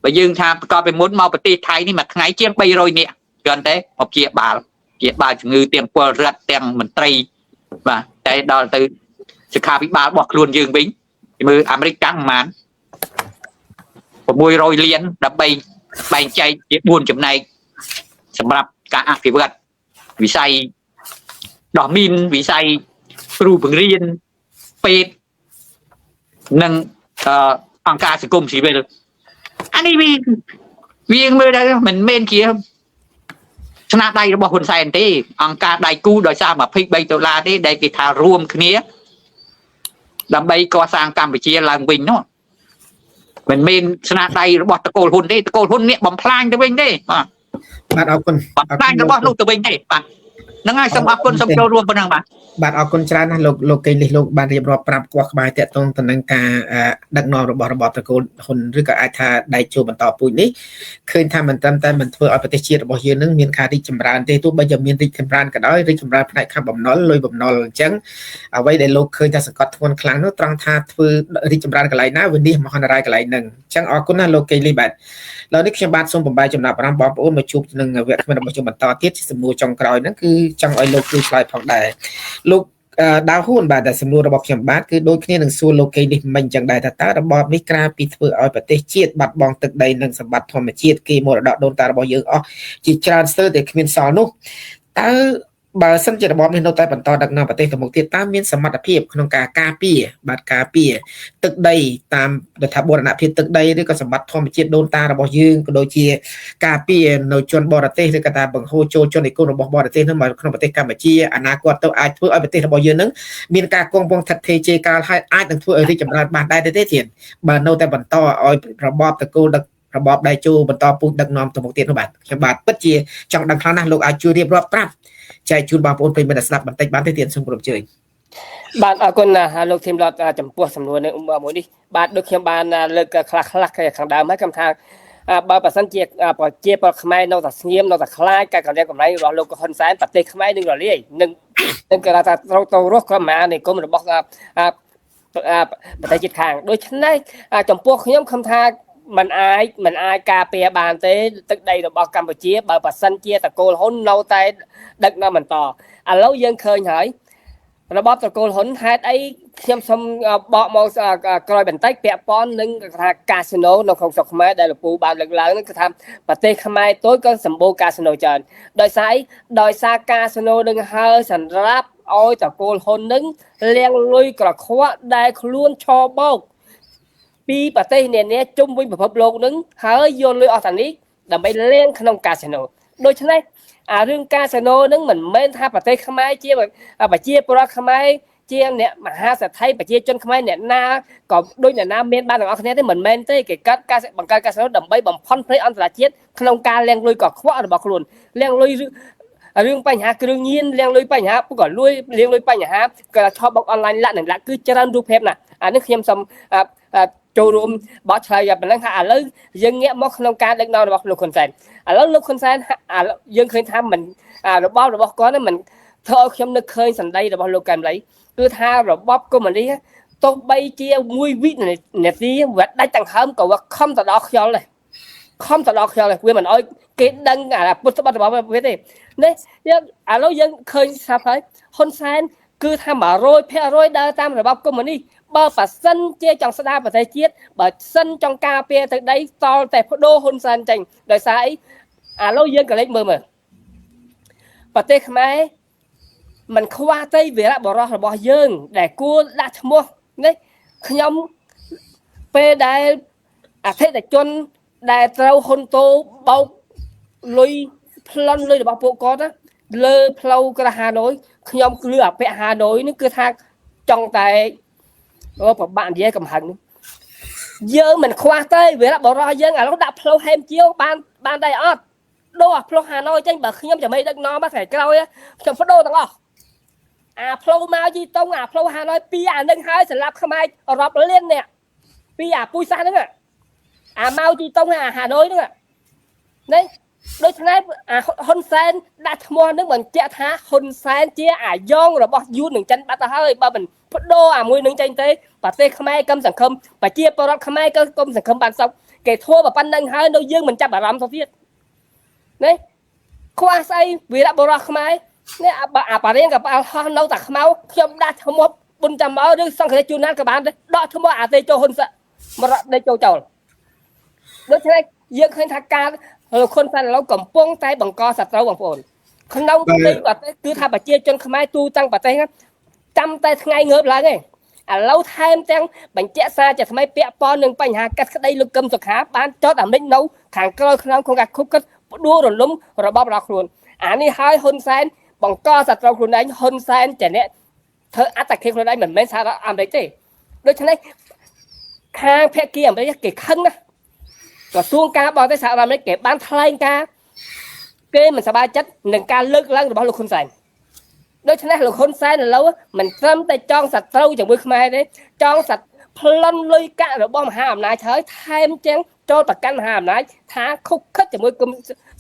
បើយើងថាប្រកបពីមុនមកប្រទេសថៃនេះមួយថ្ងៃជាង300នាក់គ្រាន់តែមកព្យាបាលជំងឺទាំងពលរដ្ឋទាំងមន្ត្រីបាទតែដល់ទៅសុខាភិបាលរបស់ខ្លួនយើងវិញមើលអាមេរិកកាំងប្រហែល600លានដើម្បីបែងចែកជា4ចំណែកសម្រាប់ការអភិវឌ្ឍវិស័យដោះមីនវិស័យគ្រូបង្រៀនពេទ្យនិងអង្គការសង្គមស៊ីវិលអានេះវាមើលទៅមិនមែនជាស្នាដៃរបស់ហ៊ុនសែនទេអង្គការដៃគូដោយសារ23ដុល្លារទេដែលគេថារួមគ្នាដើម្បីកសាងកម្ពុជាឡើងវិញនោះមិនមែនស្នាដៃរបស់តកូលហ៊ុនទេតកូលហ៊ុននេះបំផ្លាញទៅវិញទេបាទ
បាទអរគុណ
បំផ្លាញរបស់នោះទៅវិញទេបាទហ្នឹងហើយសូមអរគុណសូមចូលរួមប៉ុណ្ណឹងបាទ
បាទអរគុណច្រើនណាស់លោកកេងលិះលោកបានរៀបរាប់ប្រាប់គាស់ក្បាយតាក់ទងទៅនឹងការដឹកនាំរបស់របបត្រកូលហ៊ុនឬក៏អាចថាដៃជួបន្តពូជនេះឃើញថាមិនត្រឹមតែមិនធ្វើឲ្យប្រទេសជាតិរបស់យើងនឹងមានការរីកចម្រើនទេទោះបីជាមានរីកចម្រើនក៏ដោយរីកចម្រើនផ្នែកខាងបំណុលលុយបំណុលអញ្ចឹងអ្វីដែលលោកឃើញថាសង្កត់ធ្ងន់ខ្លាំងនោះត្រង់ថាធ្វើរីកចម្រើនកន្លែងណាវិនិច្ឆ័យមហន្តរាយកន្លែងហ្នឹងអញ្ចឹងអរគុណណាស់លោកកេងលិះបាទឥឡូវនេះខ្ញុំបាទសូមបំបែកចំណាប់អារម្មណ៍បងប្អូនមកជួបនឹងវគ្គគ្មិនរបស់ខ្ញុំបន្តទៀតជាសំណួរចុងក្រោយហ្នឹងគឺចង់ឲ្យលោកជួយឆ្លើយផងដែរលោកដាវហ៊ួនបាទតែសំណួររបស់ខ្ញុំបាទគឺដូចគ្នានឹងសួរលោកកេងនេះមិញចឹងដែរថាតើរបបនេះក្រៅពីធ្វើឲ្យប្រទេសជាតិបាត់បង់ទឹកដីនិងសម្បត្តិធម្មជាតិគេមរតកដូនតារបស់យើងអស់ជាច្រើនស្ទើរតែគ្មានសល់នោះតើបើសិនជារបបនេះនៅតែបន្តដឹកនាំប្រទេសទៅមុខទៀតតើមានសមត្ថភាពក្នុងការការពារបាទការពារទឹកដីតាមដែលថាបូរណភាពទឹកដីឬក៏សម្បត្តិធម្មជាតិដូនតារបស់យើងក៏ដូចជាការពារនៅជនបរទេសឬក៏ថាបង្ហូរចូលជននិគមរបស់បរទេសនោះមកក្នុងប្រទេសកម្ពុជាអនាគតទៅអាចធ្វើឲ្យប្រទេសរបស់យើងនឹងមានការគង់វង្សថិតថេរជេរកាលហើយអាចនឹងធ្វើឲ្យរីកចម្រើនបានដែរទេទៀតបើនៅតែបន្តឲ្យរបបតកូលដឹករបបដៃជោបន្តពូជដឹកនាំទៅមុខទៀតនោះបាទខ្ញុំបាទពិតជាចង់ដឹងខ្លាំងណាស់លោកអាចជួយរៀបរាប់ប្រាប់ចែកជូនបងប្អូនប្រិយមិត្តស្ដាប់បន្តិចបានទេទៀតសូមគោរពអញ្ជើញ
បាទអរគុណណាស់លោកធីមឡតចំពោះសំណួរនេះមួយនេះបាទដូចខ្ញុំបានលើកខ្លះខ្លះខាងដើមហើយខ្ញុំថាបើប្រសិនជាប្រជាពលរដ្ឋខ្មែរនៅតែស្ងៀមនៅតែខ្លាចការកម្លាំងរបស់លោកហ៊ុនសែនប្រទេសខ្មែរនឹងរលាយនឹងគេថាត្រូវទៅរស់ក្រមអានិគមរបស់ប្រទេសជិតខាងដូច្នេះចំពោះខ្ញុំខ្ញុំថាមិនអាចការពារបានទេទឹកដីរបស់កម្ពុជាបើប្រសិនជាតកូលហ៊ុននៅតែដឹកនាំបន្តឥឡូវយើងឃើញហើយរបបតកូលហ៊ុនហេតុអីខ្ញុំសូមបកមកក្រោយបន្តិចពាក់ព័ន្ធនឹងថាកាស៊ីណូនៅក្នុងស្រុកខ្មែរដែលលោកពូបានលើកឡើងគឺថាប្រទេសខ្មែរតូចក៏សម្បូរកាស៊ីណូច្រើនដោយសារកាស៊ីណូនឹងហើយសម្រាប់ឲ្យតកូលហ៊ុននឹងលាងលុយក្រខ្វក់ដែលខ្លួនឆបោកពីប្រទេសនានាជុំវិញពិភពលោកនឹងហើយយកលុយអស់តានេះ ដើម្បីលេងក្នុងកាស៊ីណូដូច្នេះអារឿងកាស៊ីណូនឹងមិនមែនថាប្រទេសខ្មែរជាប្រជាពលរដ្ឋខ្មែរជាអ្នកមហាសេដ្ឋីប្រជាជនខ្មែរអ្នកណាក៏ដូចអ្នកណាមានបានទាំងអស់គ្នាទេមិនមែនទេគេកាត់ការបង្កើតកាស៊ីណូដើម្បីបំផុនភ្នែកអន្តរជាតិក្នុងការលាងលុយកខ្វក់របស់ខ្លួនលាងលុយរឿងបញ្ហាគ្រឿងញៀនលាងលុយបញ្ហាពុកក៏លួយលាងលុយបញ្ហាក៏ឆបបុកអនឡាញលាក់និងលាក់គឺច្រើនរូបភាពណាស់អានេះខ្ញុំសូមចូលរួមបោះឆ្លើយប៉ុណ្ណឹងថាឥឡូវយើងងាកមកក្នុងការដឹកនាំរបស់លោកហ៊ុនសែនឥឡូវលោកហ៊ុនសែនយើងឃើញថាមិនរបបរបស់គាត់មិនធ្វើឲ្យខ្ញុំនឹកឃើញសម្ដីរបស់លោកកែមលីគឺថារបបកុម្មុយនីសទោះបីជាមួយវិនាទីវាដាច់ដង្ហើមក៏វាខំទៅដល់ខ្យល់ដែរខំទៅដល់ខ្យល់ដែរវាមិនអោយគេដឹងអាពុទ្ធបត្តិរបស់វាទេនេះយើងឥឡូវយើងឃើញស្រាប់ហើយហ៊ុនសែនគឺថា100%ដើរតាមរបបកុម្មុយនីសបើប៉ះសិនជាចង់ស្ដារប្រទេសជាតិបើសិនចង់ការពារទឹកដីតល់តែបដូរហ៊ុនសែនចេញដោយសារអីឥឡូវយើងក៏លេចមើលមើលប្រទេសខ្មែរมันខ្វះទេវីរៈបរោះរបស់យើងដែលគួរដាក់ឈ្មោះនេះខ្ញុំពេលដែលអធិតជនដែលត្រូវហ៊ុនតូបោកលុយប្លន់លុយរបស់ពួកគាត់ណាលើផ្លូវក្រហាណូយខ្ញុំគឺអភិហាណូយនេះគឺថាចង់តែអូប្របាក់និយាយកំហឹងយើងមិនខ្វះទេវីរៈបរោះយើងឥឡូវដាក់ផ្លូវហេមជាវបានបានដែរអត់ដូរអាផ្លូវហាណូយចេញបើខ្ញុំចាំមិនដឹកនាំថ្ងៃក្រោយខ្ញុំបដូរទាំងអស់អាផ្លូវម៉ៅជីតុងអាផ្លូវហាណូយពីអានឹងហើយសម្រាប់ខ្មែររាប់លានអ្នកពីអាពុយសាសហ្នឹងអាម៉ៅជីតុងអាហាណូយហ្នឹងនេះដូច្នេះអាហ៊ុនសែនដាក់ឈ្មោះនឹងបញ្ជាក់ថាហ៊ុនសែនជាអាយ៉ងរបស់យួននឹងចិនបាត់ទៅហើយបើមិនបដូរអាមួយនឹងចេញទេប្រទេសខ្មែរកឹមសង្ឃឹមប្រជាពលរដ្ឋខ្មែរក៏កុំសង្ឃឹមបានសុខគេធ្វើប៉ុណ្្នឹងហើយនៅយើងមិនចាប់អារម្មណ៍ទៅទៀតនេះខ្វះស្អីវីរៈបុរសខ្មែរនេះអាបារៀងក៏បាល់ហោះនៅតែខ្មៅខ្ញុំដាក់ឈ្មោះបុនចាំមកឬសង្ឃរាជជួនណាតក៏បានដែរដកឈ្មោះអាទេចូលហ៊ុនសែនមករត់ដេកចូលចោលដូច្នេះយើងឃើញថាការលោកហ៊ុនសែនឥឡូវកំពុងតែបង្កសត្រូវបងប្អូនក្នុងប្រទេសគឺថាប្រជាជនខ្មែរទូទាំងប្រទេសចាំតែថ្ងៃងើបឡើងឯងឥឡូវថែមទាំងបញ្ជាក់សារជាថ្មីពាក់ព័ន្ធនឹងបញ្ហាកាត់ក្តីលោកកឹមសុខាបានចោទអាមេរិកនៅខាងក្រោយក្នុងក្នុងការខុបខិតផ្ដួលរំលំរបបរបស់ខ្លួនអានេះហើយហ៊ុនសែនបង្កសត្រូវខ្លួនឯងហ៊ុនសែនជាអ្នកធ្វើអត្តឃាតខ្លួនឯងមិនមែនសហរដ្ឋអាមេរិកទេដូច្នេះខាងភាគីអាមេរិកគេខឹងណាស់ក្រសួងការបរទេសសហរដ្ឋអាមេរិកគេបានថ្លែងការគេមិនសប្បាយចិត្តនឹងការលើកឡើងរបស់លោកហ៊ុនសែនដូច្នេះលោកហ៊ុនសែនឥឡូវមិនត្រឹមតែចង់សត្រូវជាមួយខ្មែរទេចង់សត្វប្លន់លុយកាក់របស់មហាអំណាចហើយថែមទាំងចូលប្រកាន់មហាអំណាចថាខុបខិតជាមួយគុំ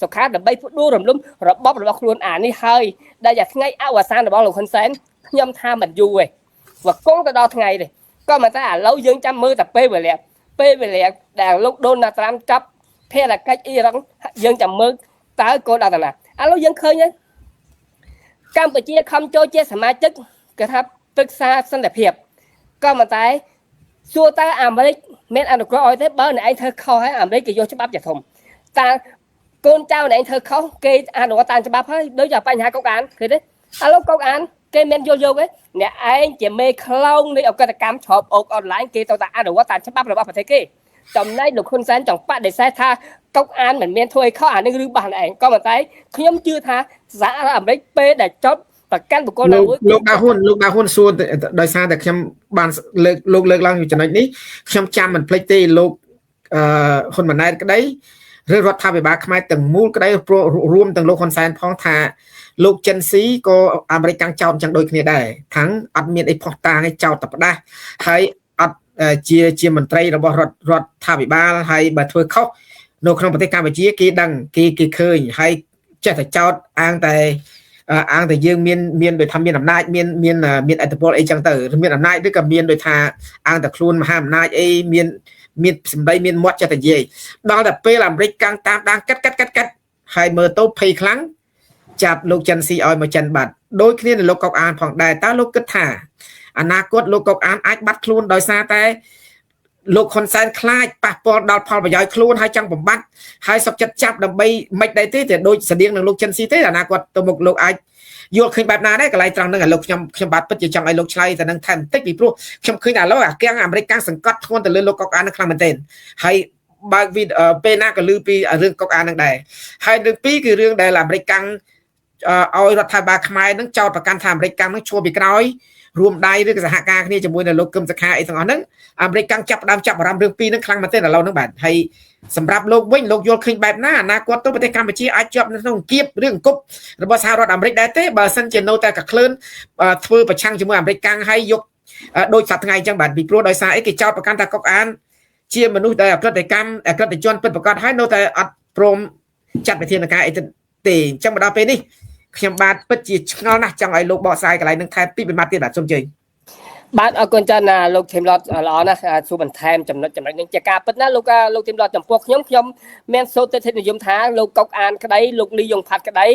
សុខាដើម្បីផ្ដួលរំលំរបបរបស់ខ្លួនអានេះហើយដែលជាថ្ងៃអវសានរបស់លោកហ៊ុនសែនខ្ញុំថាមិនយូរទេវាគង់ទៅដល់ថ្ងៃទេក៏មិនតែឥឡូវយើងចាំមើលតែពេលវេលាដែលលោកដូណាល់ត្រាំចាប់ភារកិច្ចអ៊ីរ៉ង់យើងចាំមើលតើគោលដៅតាណាឥឡូវយើងឃើញហើយកម្ពុជាខំចូលជាសមាជិកគេថាប្រឹក្សាសន្តិភាពក៏មិនតែសួរតើអាមេរិកមានអនុគ្រោះឲ្យទេបើអ្នកឯងធ្វើខុសហើយអាមេរិកគេយកច្បាប់ជាធំតើកូនចៅអ្នកឯងធ្វើខុសគេអនុវត្តតាមច្បាប់ហើយដូចជាបញ្ហាកុកអានឃើញទេឥឡូវកុកអានគេមានយល់យកទេអ្នកឯងជាមេខ្លោងនៃអកតកម្មច្របអូកអនឡាញគេទៅតែអនុវត្តតាមច្បាប់របស់ប្រទេសគេចំណែកលោកហ៊ុនសែនចង់បដិសេធថាកុកអានមិនមានធ្វើឲ្យខុសអានេះឬបាសឯងក៏ប៉ុន្តែខ្ញុំជឿថាសហរដ្ឋអាមេរិកពេលដែលចត់ប្រកាន់បុគ្គលណាមួយ
លោកដាហ៊ុនសួរដោយសារតែខ្ញុំបានលើកលោកលើកឡើងចំណុចនេះខ្ញុំចាំមិនភ្លេចទេលោកហ៊ុនម៉ាណែតក្តីឬរដ្ឋាភិបាលខ្មែរទាំងមូលក្តីរួមទាំងលោកហ៊ុនសែនផងថាលោកចិនស៊ីក៏អាមេរិកកាំងចោតចឹងដូចគ្នាដែរខាងអត់មានអីផុសតាងឯចោតតែផ្ដាស់ហើយអត់ជាមន្ត្រីរបស់រដ្ឋាភិបាលហើយបើធ្វើខុសនៅក្នុងប្រទេសកម្ពុជាគេដឹងគេឃើញហើយចេះតែចោតអាងតែយើងមានដូចថាមានអំណាចមានមានឥទ្ធិពលអីចឹងទៅមានអំណាចឬក៏មានដូចថាអាងតែខ្លួនមហាអំណាចអីមានសម្ដីមានមាត់ចេះតែនិយាយដល់តែពេលអាមេរិកកាំងតាមដានកាត់ហើយមើលទៅភ័យខ្លាំងចាប់លោកចិនស៊ីឲ្យមកចិនបាត់ដូចគ្នានឹងលោកកុកអានផងដែរតើលោកគិតថាអនាគតលោកកុកអានអាចបាត់ខ្លួនដោយសារតែលោកហ៊ុនសែនខ្លាចប៉ះពាល់ដល់ផលប្រយោជន៍ខ្លួនហើយចង់បំបត្តិហើយសុខចិត្តចាប់ដើម្បីមិនដែរទេតែដូចស្តៀងនឹងលោកចិនស៊ីទេអនាគតទៅមុខលោកអាចយល់ឃើញបែបណាដែរកន្លែងត្រង់ហ្នឹងឲ្យលោកខ្ញុំបាទពិតជាចង់ឲ្យលោកឆ្លើយតែនឹងថែមបន្តិចពីព្រោះខ្ញុំឃើញឥឡូវអាកាំងអាមេរិកកាំងសង្កត់ធ្ងន់ទៅលើលោកកុកអាននឹងខ្លាំងមែនទែនហើយ បើកវីពេលណាក៏ឮពីរឿងកុកអាននឹងដែរហើយរឿងពីរគឺរឿងដែលអាមេរិកកាំងឲ្យរដ្ឋាភិបាលខ្មែរនឹងចោទប្រកាន់ថាអាមេរិកកាំងនឹងឈរពីក្រោយរួមដៃឬក៏សហការគ្នាជាមួយនឹងលោកកឹមសុខាអីទាំងអស់ហ្នឹងអាមេរិកកាំងចាប់ដើមចាប់អារម្មណ៍រឿងពីរហ្នឹងខ្លាំងមែនទែនឥឡូវហ្នឹងបាទហើយសម្រាប់លោកវិញលោកយល់ឃើញបែបណាអនាគតទៅប្រទេសកម្ពុជាអាចជាប់នៅក្នុងគៀបរឿងអង្គប់របស់សហរដ្ឋអាមេរិកដែរទេបើសិនជានៅតែកក្លឿនធ្វើប្រឆាំងជាមួយអាមេរិកកាំងហើយយកដូចសប្តាហ៍ថ្ងៃអញ្ចឹងបាទពីព្រោះដោយសារអីគេចោទប្រកាន់ថាកុកអានជាមនុស្សដែលអក្រិតកម្មអក្រិតជនពិតប្រាកដហើយនៅតែអត់ព្រមចាត់វិធានការអីទេអញ្ចឹងមកដល់ពេលនេះខ្ញុំបាទពិតជាឆ្ងល់ណាស់ចង់ឲ្យលោកបកស្រាយកន្លែងនឹងថែមពីរម៉ាត់ទៀតបាទសូមជើញ
បាទអរគុណច្រើនណាលោកធីមឡតល្អណាស់សួរបន្ថែមចំណុចនេះជាការពិតណាលោកលោកធីមឡតចំពោះខ្ញុំមានសូត្រទិដ្ឋិនិយមថាលោកកុកអានក្តីលោកលីយងផាត់ក្តី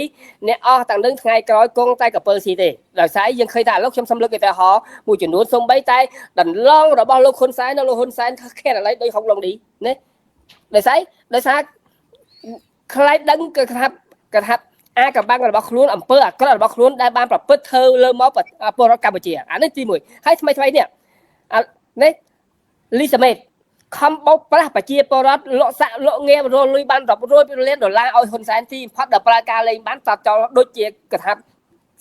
អ្នកអស់ទាំងនឹងថ្ងៃក្រោយគង់តែកពើស៊ីទេដោយសារយើងឃើញថាឥឡូវខ្ញុំសំលើកឧទាហរណ៍មួយចំនួនសូម្បីតែដន្លងរបស់លោកហ៊ុនសែននិងលោកហ៊ុនសែនខេតឥឡូវដូចហុកឡុងឌីណាដោយសារខ្លាចដឹងគឺថាអាកំបាំងរបស់ខ្លួនអំពើអាក្រក់របស់ខ្លួនដែលបានប្រព្រឹត្តធ្វើលើមកពលរដ្ឋកម្ពុជាអានេះទី1ហើយថ្មីនេះនេះលីសាមេតខំបោកប្រាស់ប្រជាពលរដ្ឋលក់សាក់លក់ងាបរលុយបានរាប់រយលានដុល្លារឲ្យហ៊ុនសែនទីផុតដល់ប្រើការលេងបានតបចោលដូចជាកថា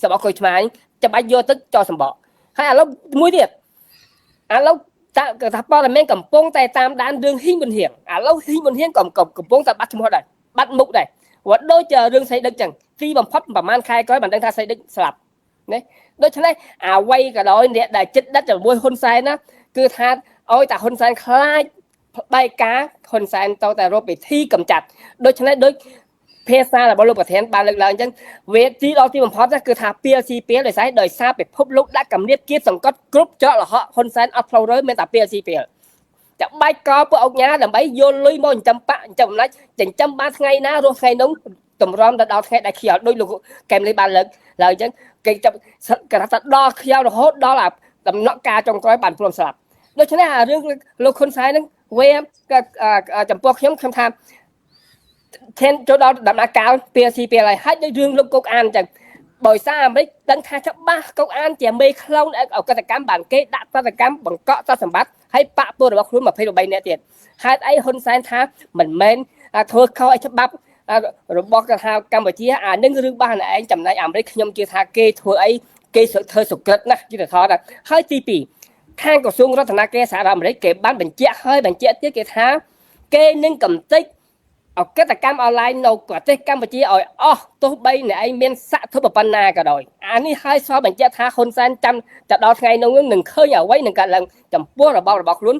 សម្បកគុយឆ្មាញចាំបាច់យកទឹកចោលសម្បកហើយឥឡូវមួយទៀតឥឡូវតាកថាព័ត៌មានកំពុងតែតាមដានរឿងហ៊ីងប៊ុនហៀងឥឡូវហ៊ីងប៊ុនហៀងក៏កំពុងតែបាត់ឈ្មោះដែរបាត់មុខដែរវត្តដូចជារឿងស្រីដឹកចឹងទីបំផុតប្រហែលខែក្រោយបានដឹងថាស្រីដឹកស្លាប់ណាដូច្នេះអ្វីក៏ដោយអ្នកដែលចិត្តដិតជាមួយហ៊ុនសែនណាគឺថាឲ្យតែហ៊ុនសែនខ្លាចបែកការហ៊ុនសែនតតែរកពិធីកម្ចាត់ដូច្នេះដូចភាសារបស់លោកប្រធានបានលើកឡើងអញ្ចឹងវេទីដល់ទីបំផុតគឺថា PLC ពេលដោយសារពិភពលោកដាក់គំនាបគៀបសង្កត់គ្រប់ច្រកល្ហកហ៊ុនសែនអត់ផ្លូវរើមានតែ PLC ពេលចាំបាច់កពួកអុកញ៉ាដើម្បីយកលុយមកចិញ្ចឹមបាក់ចិញ្ចឹមអំណាចចិញ្ចឹមបានថ្ងៃណារស់ថ្ងៃនោះតម្រាំទៅដល់ថ្ងៃដែលខ្យល់ដូចលោកកែមលីបានលើកឡើងអញ្ចឹងគេចាប់គេថាដល់ខ្យល់រហូតដល់អាដំណក់ការចុងក្រោយបានព្រមស្លាប់ដូច្នេះអារឿងលោកហ៊ុនសែនហ្នឹងវាចំពោះខ្ញុំថាធានចូលដល់ដំណាក់កាល PLC ពេលហើយហើយដូចរឿងលោកកុកអានអញ្ចឹងដោយសារអាមេរិកដឹងថាច្បាស់កុកអានជាមេខ្លងអកតកម្មបានគេដាក់ប្រតិកម្មបង្កក់ទ្រព្យសម្បត្តិហើយបាក់ពលរបស់ខ្លួន23នាក់ទៀតហេតុអីហ៊ុនសែនថាមិនមែនធ្វើខុសឲ្យច្បាប់របស់កថាកម្ពុជាអានឹងរឿងបាសឯងចំណែកអាមេរិកខ្ញុំជឿថាគេធ្វើអីគេធ្វើសុក្រិតណាស់យុទ្ធធម៌ហើយទី2ខាងក្រសួងរដ្ឋាភិបាលសហរដ្ឋអាមេរិកគេបានបញ្ជាក់ហើយបញ្ជាក់ទៀតគេថាគេនឹងកំទេចអកតកម្មអនឡាញនៅប្រទេសកម្ពុជាឲ្យអស់ទោះបីអ្នកឯងមានស័ក្តិធិបបណ្ណាក៏ដោយអានេះហើយសបញ្ជាក់ថាហ៊ុនសែនចាំទៅដល់ថ្ងៃនោះនឹងឃើញអ្វីនឹងកើតឡើងចំពោះរបបរបស់ខ្លួន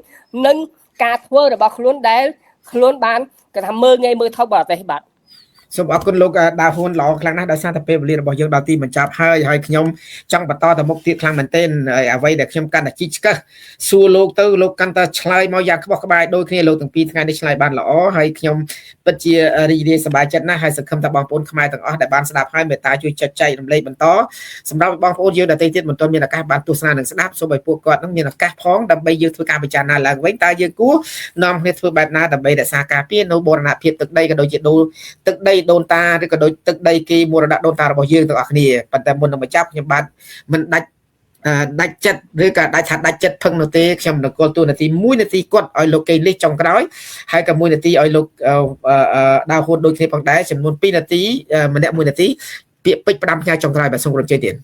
និងការធ្វើរបស់ខ្លួនដែលខ្លួនបានគេថាមើលងាយមើលថោកបរទេសបាទ
សូមអរគុណលោកដាវហ៊ុនល្អខ្លាំងណាស់ដោយសារតែពេលវេលារបស់យើងដល់ទីបញ្ចប់ហើយហើយខ្ញុំចង់បន្តទៅមុខទៀតខ្លាំងមែនទែនហើយអ្វីដែលខ្ញុំកាន់តែជីកឆ្កឹះសួរលោកទៅលោកកាន់តែឆ្លើយមកយ៉ាងក្បោះក្បាយដូចគ្នាលោកទាំងពីរថ្ងៃនេះឆ្លើយបានល្អហើយខ្ញុំពិតជារីករាយសប្បាយចិត្តណាស់ហើយសង្ឃឹមថាបងប្អូនខ្មែរទាំងអស់ដែលបានស្ដាប់ហើយមេត្តាជួយចុចចែករំលែកបន្តសម្រាប់បងប្អូនយើងដទៃទៀតមិនទាន់មានឱកាសបានទស្សនានិងស្ដាប់សូមឲ្យពួកគាត់នឹងមានឱកាសផងដើម្បីយើងធ្វើការពិចារណាឡើងវិញតើយើងគួរនាំគ្នាធ្វើបែបណាដើម្បីរក្សាការពារនៅបូរណភាពទឹកដីក៏ដូចជាដូលទឹកដីដូនតាឬក៏ដូចទឹកដីគេមរតកដូនតារបស់យើងទាំងអស់គ្នាប៉ុន្តែមុននឹងបញ្ចប់ខ្ញុំបាទមិនដាច់ដាច់ចិត្តឬក៏ដាច់ថាដាច់ចិត្តផឹងនោះទេខ្ញុំនគរទូនាទី1នាទីគាត់ឲ្យលោកកេងលីសចុងក្រោយហើយក៏1នាទីឲ្យលោកដាវហ៊ុនដូចគ្នាផងដែរចំនួន2នាទីម្នាក់1នាទីពាក្យពេចន៍ផ្ដាំផ្ញើចុងក្រោយបាទសូមគោរពជ័យទៀត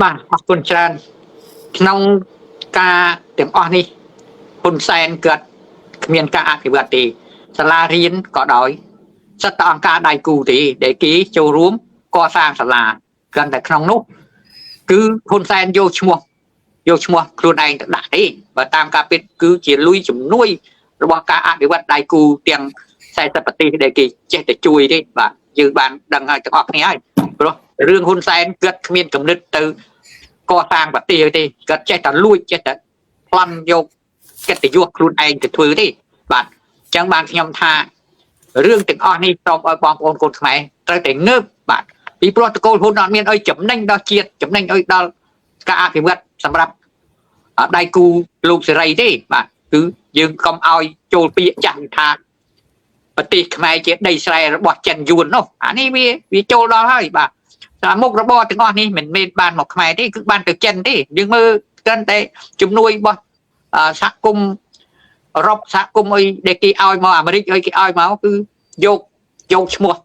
បាទអរគុណច្រើនក្នុងការទាំងអស់នេះហ៊ុនសែនគាត់គ្មានការអភិវឌ្ឍទេសាលារៀនក៏ដោយសិតតែអង្គការដៃគូទេដែលគេចូលរួមកសាងសាលាគ្រាន់តែក្នុងនោះគឺហ៊ុនសែនយកឈ្មោះខ្លួនឯងទៅដាក់ទេបើតាមការពិតគឺជាលុយជំនួយរបស់ការអភិវឌ្ឍដៃគូទាំង40ប្រទេសដែលគេចេះតែជួយទេបាទយើងបានដឹងហើយទាំងអស់គ្នាហើយព្រោះរឿងហ៊ុនសែនគាត់គ្មានគំនិតទៅកសាងប្រទេសទេគាត់ចេះតែលួចចេះតែប្លន់យកកិត្តិយសខ្លួនឯងទៅធ្វើទេបាទចឹងបានខ្ញុំថារឿងទាំងអស់នេះសូមឲ្យបងប្អូនកូនខ្មែរត្រូវតែងើបបាទពីព្រោះតកូលហ៊ុនអត់មានឲ្យចំណេញដល់ជាតិចំណេញឲ្យដល់ការអភិវឌ្ឍសម្រាប់ដៃគូលោកសេរីទេបាទគឺយើងកុំឲ្យចូលពាក្យចាស់ថាប្រទេសខ្មែរជាដីស្រែរបស់ចិនយួននោះអានេះវាចូលដល់ហើយបាទតែមុខរបរទាំងអស់នេះមិនមែនបានមកខ្មែរទេគឺបានទៅចិនទេយើងមើលត្រឹមតែជំនួយរបស់សហគមន៍ អឺរ៉ុបសហគមន៍អីដែលគេឲ្យមកអាមេរិកអីគេឲ្យមកគឺយកយកឈ្មោះ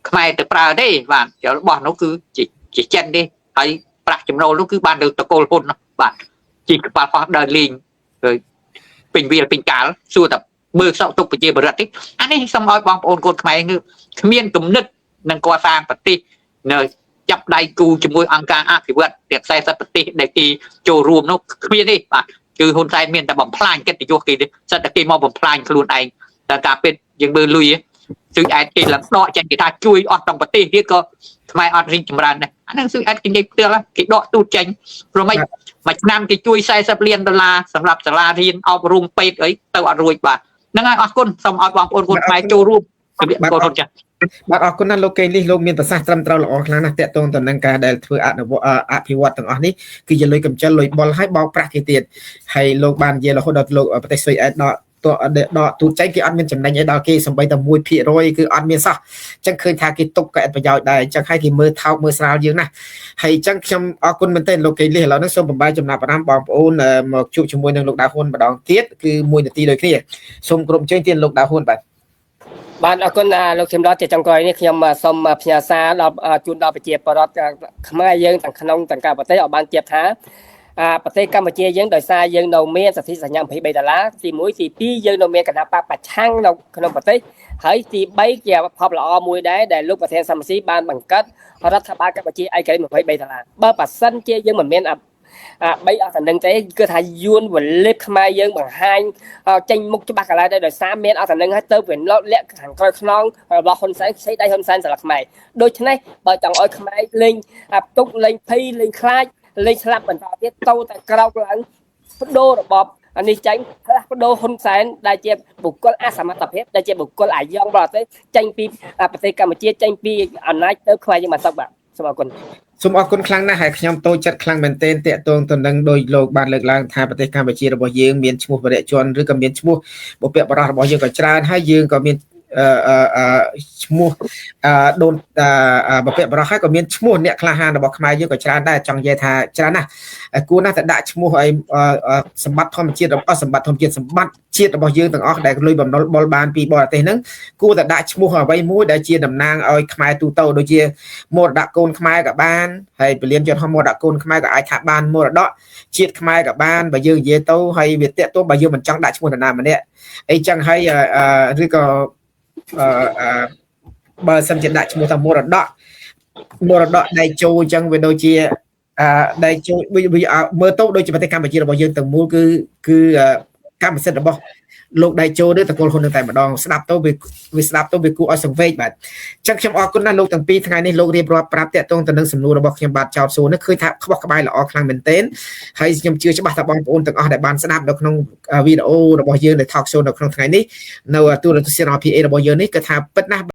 ខ្មែរទៅប្រើទេបាទរបស់នោះគឺជាជាចិនទេហើយប្រាក់ចំណូលនោះគឺបានទៅតកូលហ៊ុនបាទជីកប៉ាល់ហោះដើរលេងពេញវាលពេញកាលសួរតែមើលសក់ទុកប្រជាបរិទ្ធទេអានេះសូមឲ្យបងប្អូនកូនខ្មែរគឺគ្មានគំនិតនឹងកសាងប្រទេសនៅចាប់ដៃគូជាមួយអង្គការអភិវឌ្ឍទាំង40ប្រទេសដែលគេចូលរួមនោះគ្មានទេបាទគឺហ៊ុនសែនមានតែបំផ្លាញកិត្តិយសគេទេសិតតែគេមកបំផ្លាញខ្លួនឯងតែការពិតយើងមើលលុយស៊ុយអែតគេឡើងដកចេញគេថាជួយអស់ទាំងប្រទេសទៀតក៏ខ្មែរអត់រីកចម្រើនដែរអាហ្នឹងស៊ុយអែតគេនិយាយផ្ទាល់គេដកទូតចេញព្រោះម៉េចមួយឆ្នាំគេជួយ40លានដុល្លារសម្រាប់សាលារៀនអប់រំពេទ្យអីទៅអត់រួចបាទហ្នឹងហើយអរគុណសូមឲ្យបងប្អូនคนខ្មែរចូលរួមជំរាបកូនហ៊ុនចា៎
បាទអរគុណណាស់លោកកេងលីសលោកមានប្រសាសន៍ត្រឹមត្រូវល្អខ្លាំងណាស់តាក់ទងទៅនឹងការដែលធ្វើអនុវត្តអភិវឌ្ឍទាំងអស់នេះគឺជាលុយកម្ចិលលុយបុលហើយបោកប្រាស់គេទៀតហើយលោកបាននិយាយរហូតដល់លោកប្រទេសស៊ុយអែតដកដកទូតចេញគេអត់មានចំណេញអីដល់គេសំបីតែ1%គឺអត់មានសោះអញ្ចឹងឃើញថាគេទុកក៏អត់ប្រយោជន៍ដែរអញ្ចឹងហើយគេមើលថោកមើលស្រាលយើងណាស់ហើយអញ្ចឹងខ្ញុំអរគុណមែនទែនលោកកេងលីសឥឡូវនេះសូមបំបាយចំណាប់អារម្មណ៍បងប្អូនមកជួបជាមួយនឹងលោកដាវហ៊ុនម្ដងទៀតគឺ1នាទីដូចគ្នាសូមគោរពអញ្ជើញទៀតលោកដាវហ៊ុនបាទ
បាទអរគុណលោកខឹមរតជាចុងក្រោយនេះខ្ញុំសូមផ្ញើសារដល់ជូនដល់ប្រជាពលរដ្ឋខ្មែរយើងទាំងក្នុងទាំងក្រៅប្រទេសឲ្យបានជ្រាបថាប្រទេសកម្ពុជាយើងដោយសារយើងនៅមានសន្ធិសញ្ញា23ដុល្លារទី1ទី2យើងនៅមានគណៈបកប្រឆាំងនៅក្នុងប្រទេសហើយទី3ជាផលល្អមួយដែរដែលលោកប្រធានសមស៊ីបានបង្កើតរដ្ឋបាលកម្ពុជាឯករាជ្យ23ដុល្លារបើប៉ះសិនជាយើងមិនមានអា3អស់តែនឹងទេគឺថាយួនវលិបខ្មែរយើងបង្ហាញចេញមុខច្បាស់កន្លែងដែរដោយសារមានអស់តែនឹងហើយទៅវាលត់លាក់ខាងក្រោយខ្នងរបស់ហ៊ុនសែនខ្ចីដៃហ៊ុនសែនសម្រាប់ខ្មែរដូច្នេះបើចង់ឲ្យខ្មែរលេងទុកលេងភ័យលេងខ្លាចលេងស្លាប់បន្តទៀតទៅតែក្រោកឡើងបដូររបបនេះចេញផ្លាស់ប្ដូរហ៊ុនសែនដែលជាបុគ្គលអសមត្ថភាពដែលជាបុគ្គលអាយ៉ងបរទេសចេញពីប្រទេសកម្ពុជាចេញពីអំណាចទៅខ្មែរយើងមកសុខបាទសូមអរគុណ
សូមអរគុណខ្លាំងណាស់ហើយខ្ញុំតូចចិត្តខ្លាំងមែនទែនតាក់ទងទៅនឹងដោយលោកបានលើកឡើងថាប្រទេសកម្ពុជារបស់យើងមានឈ្មោះវរៈជនឬក៏មានឈ្មោះបុព្វបុរសរបស់យើងក៏ច្រើនហើយយើងក៏មានឈ្មោះដូនបុព្វបុរសហើយក៏មានឈ្មោះអ្នកក្លាហានរបស់ខ្មែរយើងក៏ច្រើនដែរចង់និយាយថាច្រើនណាស់គួរណាស់តែដាក់ឈ្មោះឲ្យសម្បត្តិធម្មជាតិរបស់សម្បត្តិធម្មជាតិសម្បត្តិជាតិរបស់យើងទាំងអស់ដែលលុយបំណុលបុលបានពីបរទេសហ្នឹងគួរតែដាក់ឈ្មោះអ្វីមួយដែលជាតំណាងឲ្យខ្មែរទូទៅដូចជាមរតកកូនខ្មែរក៏បានហើយពលានយន្តហោះមរតកកូនខ្មែរក៏អាចថាបានមរតកជាតិខ្មែរក៏បានបើយើងនិយាយទៅហើយវាតាក់ទងបើយើងមិនចង់ដាក់ឈ្មោះនរណាម្នាក់អីចឹងហើយឬក៏បើសិនជាដាក់ឈ្មោះថាមរតកមរតកដៃជោអញ្ចឹងវាដូចជាដៃជោមើលទៅដូចជាប្រទេសកម្ពុជារបស់យើងទាំងមូលគឺគឺកម្មសិទ្ធិរបស់លោកដៃជោឬតកូលហ៊ុននឹងតែម្ដងស្ដាប់ទៅវាស្ដាប់ទៅវាគួរឲ្យសង្វេគបាទអញ្ចឹងខ្ញុំអរគុណណាស់លោកទាំងពីរថ្ងៃនេះលោករៀបរាប់ប្រាប់តាក់ទងទៅនឹងសំណួររបស់ខ្ញុំបាទចោតសួរនេះឃើញថាខ្វះក្បាយល្អខ្លាំងមែនទែនហើយខ្ញុំជឿច្បាស់ថាបងប្អូនទាំងអស់ដែលបានស្ដាប់នៅក្នុងវីដេអូរបស់យើងនៅ Talk Show នៅក្នុងថ្ងៃនេះនៅទូរទស្សន៍ RPA របស់យើងនេះគឺថាពិតណាស់